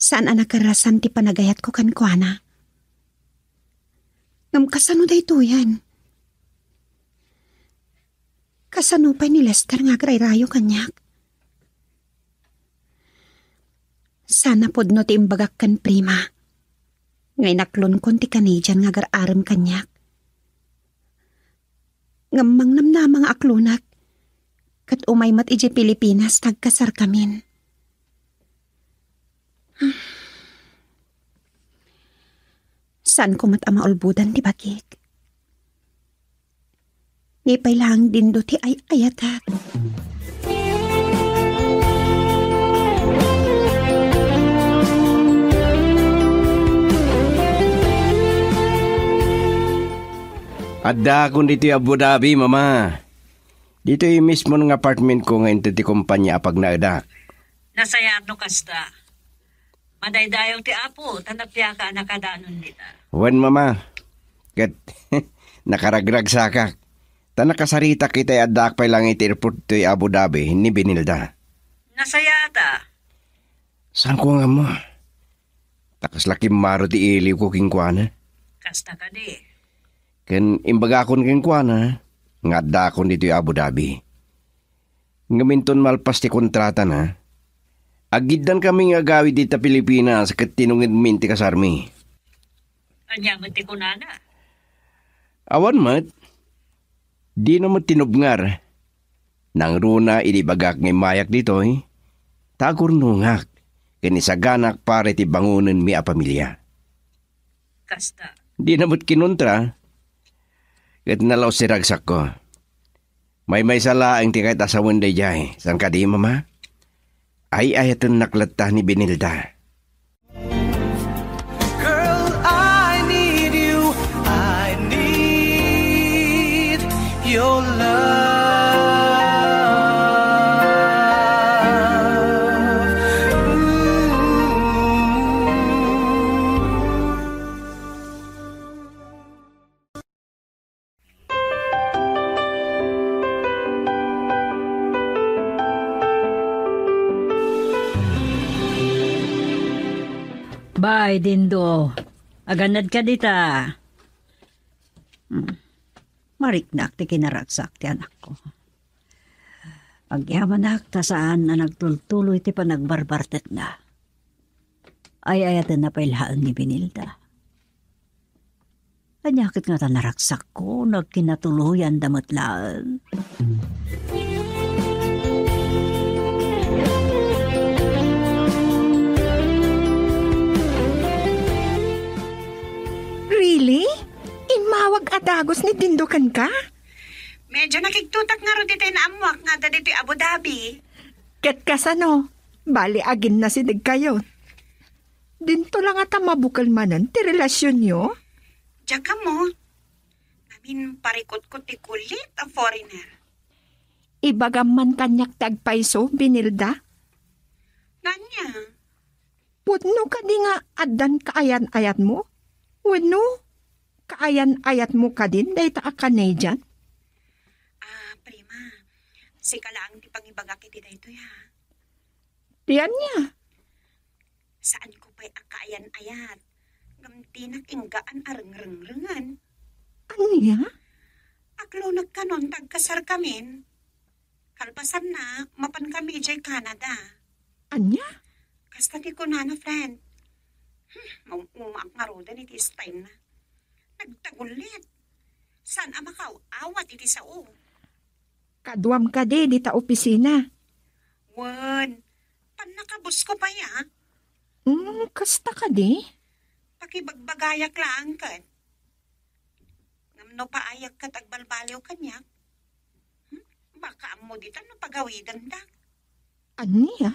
saan a nakerrasan ti panagayatko kenkuana. Ngem kasano daytoyen? Kasano pay ni Lester nga agrayrayo kaniak? Sana pudno ti imbagak ken Prima nga inaklonkon ti Canadian nga agar-arem kaniak. Ngem mangnamnama nga aklonak, ket umay met idiay Pilipinas ta agkasarkamin. Saanko met a maulbodan ti bagik. Ni pay laeng Dindo ti ay-ayatak. Addaakon ditoy Abu Dhabi, Mama. Ditoy mismo nga apartment ko nga inted ti kompania a pagnaedak. Nasayaat no kasta. Madaydayaw ti Apo, ta napiaka a nakadanon dita. Wen, Mama. Ket, nakaragragsakak. Ta nakasaritak itay addaak pay laeng iti airport toy Abu Dhabi ni Benilda. Nasayaat a. Saanko nga ammo? Ta kasla kimmaro ti iliwko kenkuana. Kasta kadi. Ken imbagakon kenkuana nga addaakon ditoy Abu Dhabi. Ngem inton malpas ti kontratana, agiddankami nga agawid dita Pilipinas ket tinungedmin ti kasarmi. Ania met ti kunana? Awan met. Dina met tinubngar. Nangruna idi ibagak nga immayak ditoy, ta agurnongak ken isaganak para iti bangonenmi a pamilia. Kasta. Dina met kinuntra, ket nalaus ti ragsakko. Maymaysa laeng ti kayat a sawen daydiay. Saan kadi, Mama? Ay-ayatennak latta ni Benilda. Girl, I need you. I need your love. Bay, Dindo. Agannad ka dita. Hmm. Mariknak ti kinaragsak ti anakko. Agyamanak ta saan a nagtultuloy ti panagbarbartekna. Ay-ayatenna pay laeng ni Benilda. Ania ket ngata naragsakko, nagkinatuloyanda met laeng. Really? Immawag a dagus ni Dindo kenka? Medyo nakigtotak ngarud itay naammoak nga adda ditoy Abu Dhabi. Ket kasano? Bali, aginnasidegkayo. Dinto la ngata mabukel manen ti relasionyo? Diak ammo. Amin parikutkot ti kulit a foreigner. ibagam man kaniak ti agpayso, Benilda? Ania? Pudno kadi nga addan kaayan-ayatmo? Wenno kaayan-ayatmo kadin dayta a Canadian? Ah, prima, sika laeng ti pangibagak iti daytoy, ha? Ti ania? Saanko pay a kaayan-ayat. Ngem dinak inggaan a rengrengrengen. Ania? Agluneg kanon ta agkasarkamin. Kalpasanna, mapankami idiay Canada. Ania? Kasta ti kunana, friend. Hmm, maum-umaak ngaruden iti style na. Nagtagullit. Saan a makaaw-awat iti sao? Kaduam kadi dita opisina? Wen, pannakabusko pay, a. Hmm, kasta kadi? Pakibagbagayak laeng ket. Ngem no paayak ket agbalbaliw kaniak, hmm, baka ammo ditan no pagawidendak. Ania?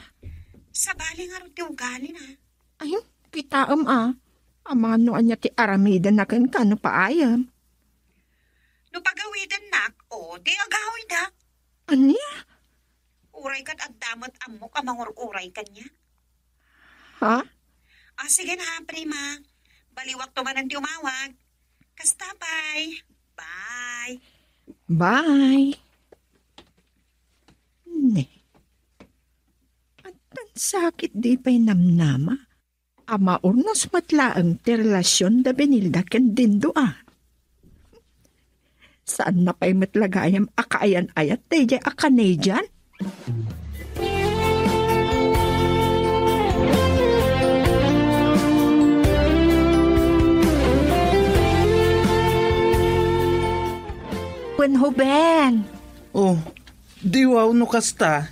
Sabali ngarud ti ugalina. Ay, kitaem a. Amangan no ania ti aramidenna kenka no paayem. No pagawidennak, o, di agawidak. Ania? Uray ket adda met ammok a mangur-uray kaniak. Ha? Ah, sige na, prima. Baliwakto manen ti umawag. Kasta pay. Bye. Bye. Ne. Addan sakit di pay namnama. A maurnos met laeng ti relasion da Benilda ken Dindo a. Saanna pay met la gayam a kaayan-ayat daydiay a Canadian? Wen Hoben. Oh, di wow no kasta.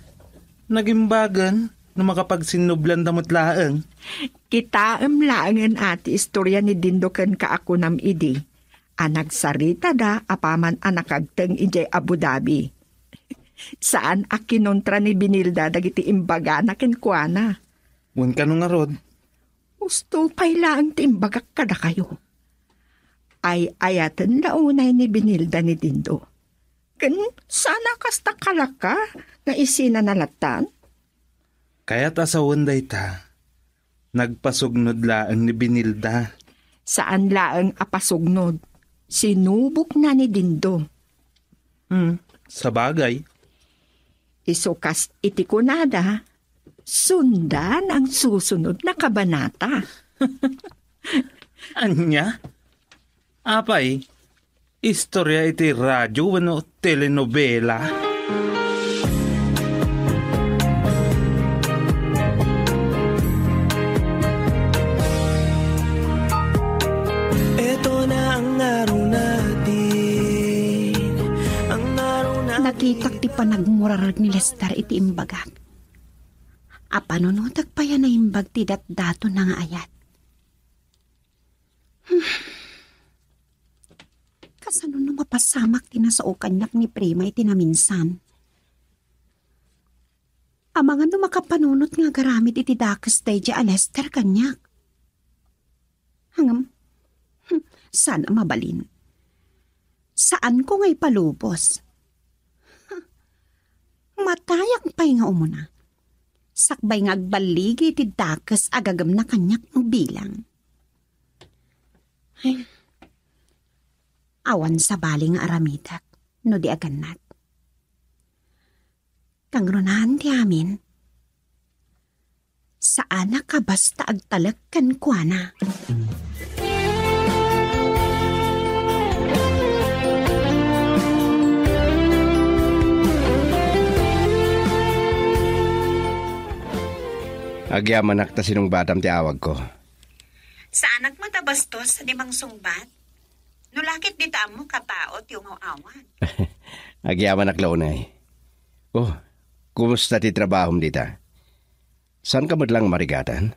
Nagimbagen no makapagsinnublanda met laeng. Kitaem laengen a ti istorya ni Dindo kenka a kunam idi a nagsaritada apaman a nakagteng idiay Abu Dhabi. Saan a kinontra ni Benilda dagiti imbagana kenkuana. Wen kano ngarud? Husto pay laeng ti imbagak kadakayo. Ay-ayaten la unay ni Benilda ni Dindo. Ken saan a kasta kalaka nga isina nalatan? Kayat a sawen dayta, nagpasugnod laeng ni Benilda. Saan laeng a pasugnod, sinubokna ni Dindo. Hmm, sabagay. Isu kas iti kunada, sundan ang susunod na kabanata. Ania? Apay, istorya iti radio wenno telenovela? Eto na ang aro natin, ang aro natin. Nakitak ti panagmurarag ni Lester iti imbagak. A panunotek pay a naimbag ti datdatonna nga ayat. Kasano no mapasamak ti nasao kaniak ni Prima iti naminsan? Amangan no makapanunot nga agaramid iti dakes daydiay a Lester kaniak. Ngem, hmm, saan a mabalin. Saanko nga ipalubos. Matayak pay nga umuna. Sakbay nga agballigi iti dakes a gagemna kaniak no bilang. Ay, awan sabali nga aramidek no di agannad. Kangrunaan ti amin, saanak a basta agtalek kenkuana. Agyamanak ta sinungbatam ti awagko. Saanak met a bastos a di mangsungbat. No lakit dita ammok a tao ti ungaw-awat. Agyamanak la unay. Oh, kumusta ti trabahom dita? Saanka met lang marigatan?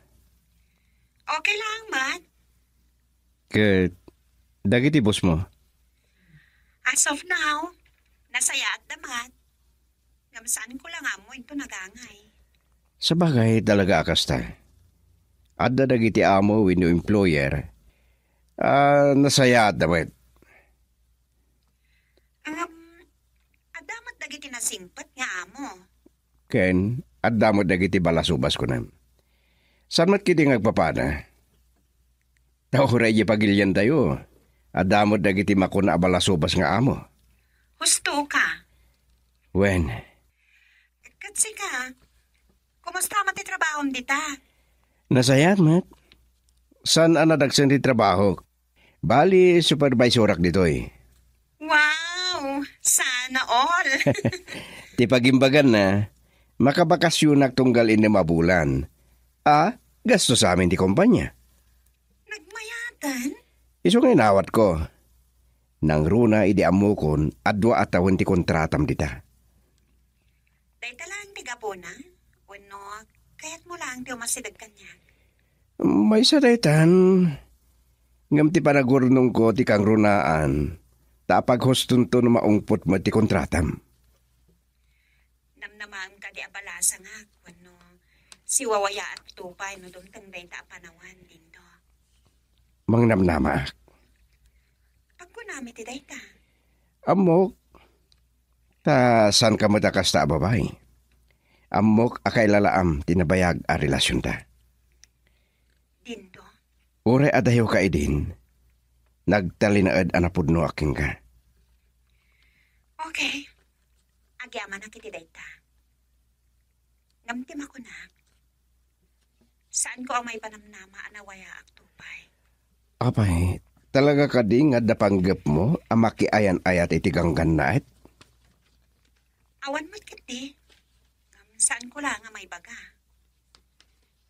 Okay lang, Mat. Ket dagiti boss mo? As of now, nasayaat da, Mat. Ngem saanko la nga ammo inton agangay. Sabagay talaga a kasta. Adda dagiti amo wenno employer a nasayaatda met. Ngem, adda met dagiti nasingpet Ken adda met dagiti balasubas, kunam. Saan met ketdi nga agpapada? Ta uray idiay pagiliantayo, adda met dagiti makuna a balasubas nga amo. Husto ka. Wen. Ket sika, kumusta met ti trabahom dita? Nasayaat met. Saan a nadagsen ti trabahok. Bali, supervisorak ditoy. Wow! Sana all! Ti pagimbaganna, makabakasyonak tunggal innem a bulan. A, gastusamin ti kompanya. Nagmayaten? Isu nga inawatko. Nangruna idi ammokon a dua a tawen ti kontratam dita. Dayta laeng ti gapuna? Wenno kayatmo laeng ti umasideg kaniak? Maysa daytan, ngem ti panagurnongko ti kangrunaan, ta apaghustonto no maungpot met ti kontratam. Namnamaem kadi a balasangak wenno siwawayaak to pay no dumteng dayta a panawan, Dindo? Mangnamnamaak. Pagkunam iti dayta. Ammok, ta saanka met a kasta a babai. Ammok a kailalaam ti nabayag a relasionta. Dindo? Uray adayoka idin, nagtalinaed a napudnoak kenka. Okay. Agyamanak iti dayta. Ngem ti makunak, saanko a maipanamnama a nawayaak to pay. Apay, talaga kadi nga adda panggepmo a makiayan-ayat iti ganggannaet? Awan met ketdi. Ngem saanko la nga maibaga.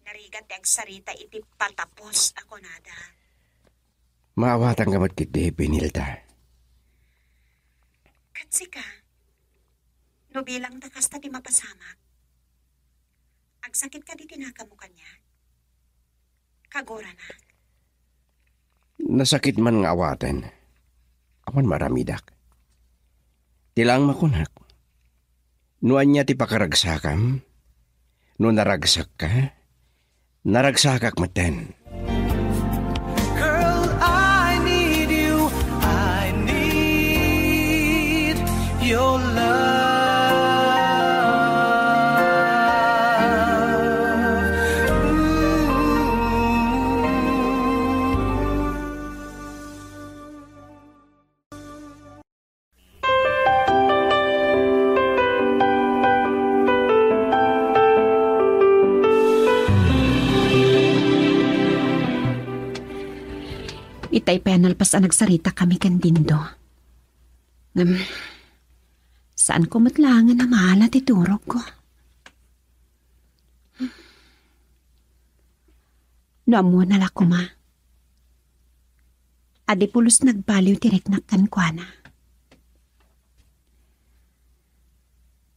Narigat ti agsarita iti patapos a kunada. Maawatanka met ketdi, Benilda. Ket sika, no bilang ta kasta ti mapasamak, agsakit kadi ti nakamo kaniak? Kaguranak. Nasakit man nga awaten. Awan maaramidak. Ti laeng makunak, no ania ti pakaragsakam, no naragsakka, naragsakak metten. Girl, I need you. I need your love. Ooh. Itay pay a nalpas a nagsaritakami ken Dindo. Ngem, saanko met laeng a namala ti turogko. No ammona la koma a di pulos nagbaliw ti riknak kenkuana.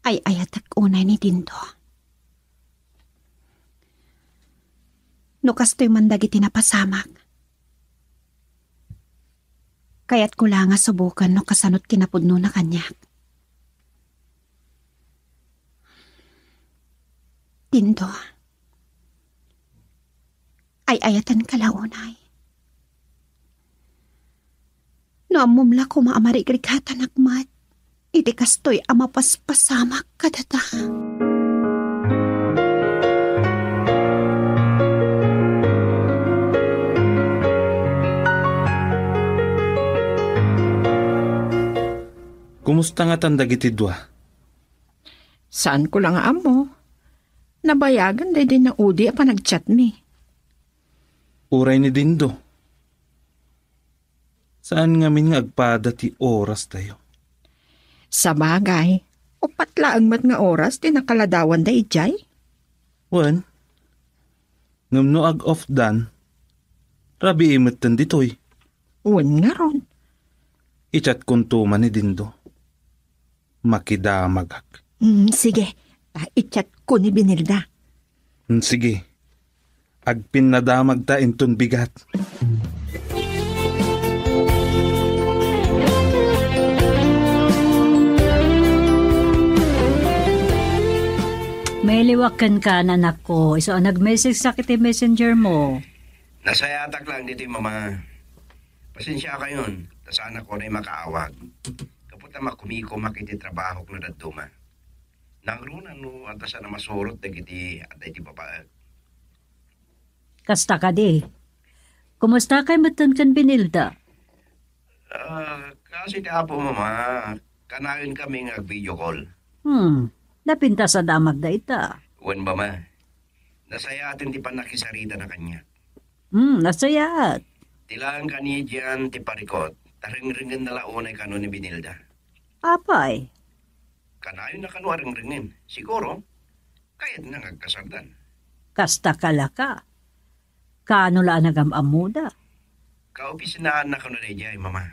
Ay-ayatek unay ni Dindo. No kastoy man dagiti napasamak, kayatko la nga suboken no kasano ti kinapudnona kaniak. Dindo, ay-ayatenka la unay. No ammom la koma a marigrigatanak met iti kastoy a mapaspasamak kadata. Kumusta ngatan dagiti dua? Saanko la nga ammo. Nabayagan daydi naudi a panagchatmi. Uray ni Dindo. Saan ngamin nga agpada ti orastayo. Sabagay, uppat laeng met nga oras ti nakaladawanda idiay. Wen, ngem no ag-off dan, rabii metten ditoy. Wen ngarud. I-chatkonto man ni Dindo. Makidamagak. Mm, sige. Ah, i-chatko ni Benilda. Mm, sige. Agpinnadamagta inton bigat. Mailiwak kenka, anakko. Isu a nag-message sak iti messenger mo. Nasayatak lang ditoy, Mama. Pasensiakayon, ta saanak unay makaawag. Gapu ta makumikumak iti trabahok no dadduma. Nangruna no adda saan a masurot dagiti adda iti babaek. Kasta kadi. Kumustakay metten ken Benilda? Ah, kaasi ti Apo, Mama, kanayon kami nga ag-video call. Hmm, napintas a damag dayta. Wen, Mama. Nasayaaten ti pannakisarita na kaniak. Hmm, nasayaat. Ti laeng kaniya diyan ti parikot, ta rengrengenna la unay kano ni Benilda. Apay? Kanayon na kano a rengrengen. Siguro, kayatna nga agkasardan. Kasta ka la ka. Kano la a nagam-ammoda? Kaopisinaanna kano daydiay, Mama.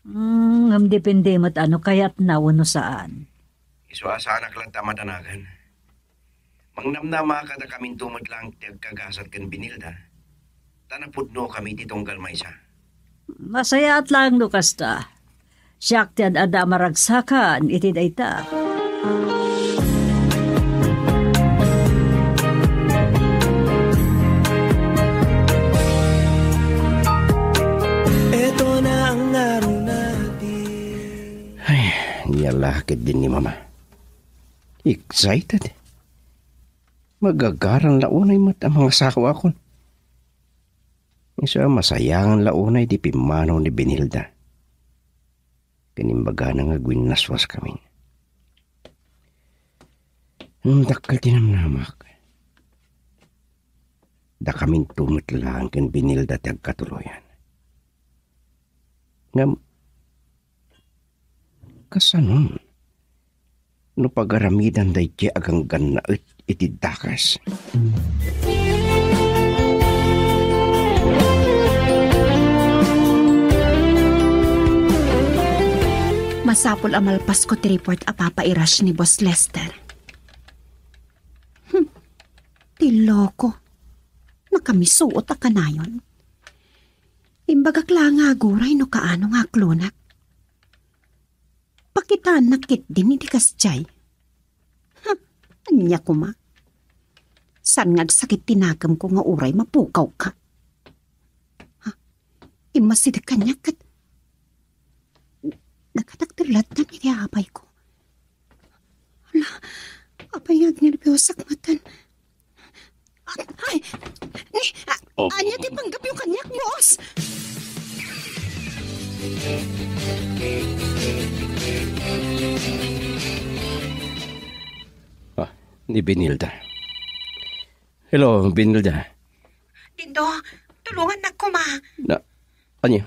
Hmm, ngem depende met no kayatna wenno saan. Isu a saanak latta a madanagan. Mangnamnama kadakaminto met laeng ti agkagasat ken Benilda, ta napudno kami ti tunggal maysa. Masayaat laeng no kasta. Siak ti ad-adda a maragsakan iti dayta. Eto na ang ngaruna di. Ay, nialakid din ni Mama. Excited. Magagaran la unay met a mangasawakon. Isu a masayangan la unay ti pimmanaw ni Benilda. Ken imbagana nga agwinnaswaskami. Ngem dakkel ti namnamak. Dakaminto met laeng ken Benilda ti agkatuloyan. Ngem, kasano no pagaramidan daydiay a ganggannaet iti dakes? Masapul a malpasko ti report a papairas ni Boss Lester. Hmm, ti loko. Nakamisuot a kanayon. Imbagak la nga aguray no kaano nga aklonak. Pakitaannak ketdin iti kasdiay. Ha, ania koma? Saan nga agsakit ti nakemko nga uray mapukawka? Ha, immasideg kaniak ket nagatakder latta iti apayko. Hala, apay nga agnerbiosek metten. Ay, ni, a-, Oh. Ania ti panggepyo kaniak, boss? Ah, ni Benilda. Hello, Benilda. Dindo, tulongannak koma. Na, ania?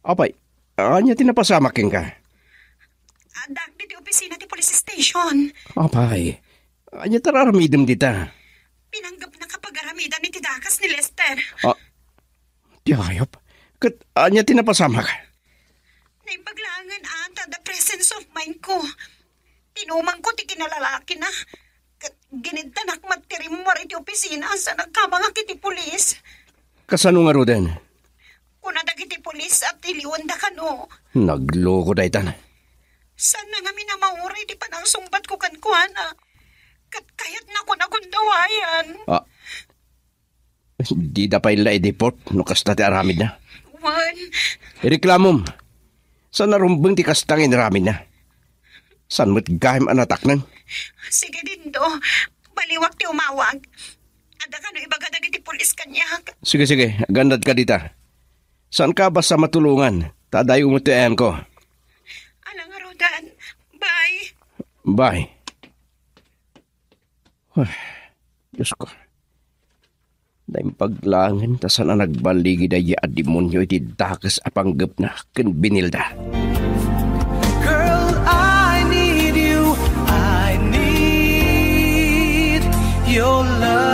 Apay, ania ti napasamak kenka? Addaak ditoy opisina ti police station. Apay, ania ti ar-aramidem dita? Pinanggepnak a pagaramidan iti dakes ni Lester. Ah, ti ayop. Ket ania ti napasamak? Naimbag laengen a, ta adda presence of mind ko. Tinumangko ti kinalalakina. Ket giniddanak met ti rimmuar iti opisina, sa nagkamangak iti pulis. Kasano ngaruden? Kuna dagiti pulis a tiliwenda kano. Nagloko daytan. Saan na ngamin a mauray ti panangsungbatko kenkuana. Ket kayatnakon a gundawayan. Ah, dida pay la i-deport no kasta ti aramidna. Wen. Ireklamom. Saan a rumbeng ti kasta nga inaramidna. Saan met gayam a natakneng? Sige, Dindo. Baliwak ti umawag. Adda kano ibaga dagiti pulis kaniak. Sige, sige. Agannadka dita. Saanka basta matulongan. Ta adayo met ti ayanko. Ala ngaruden. Bye. Bye. Ay, Diosko. Naimbag laengen ta saan a nagballigi daydiay a demonio iti dakes a panggepna ken Benilda. Girl, I need you. I need your love.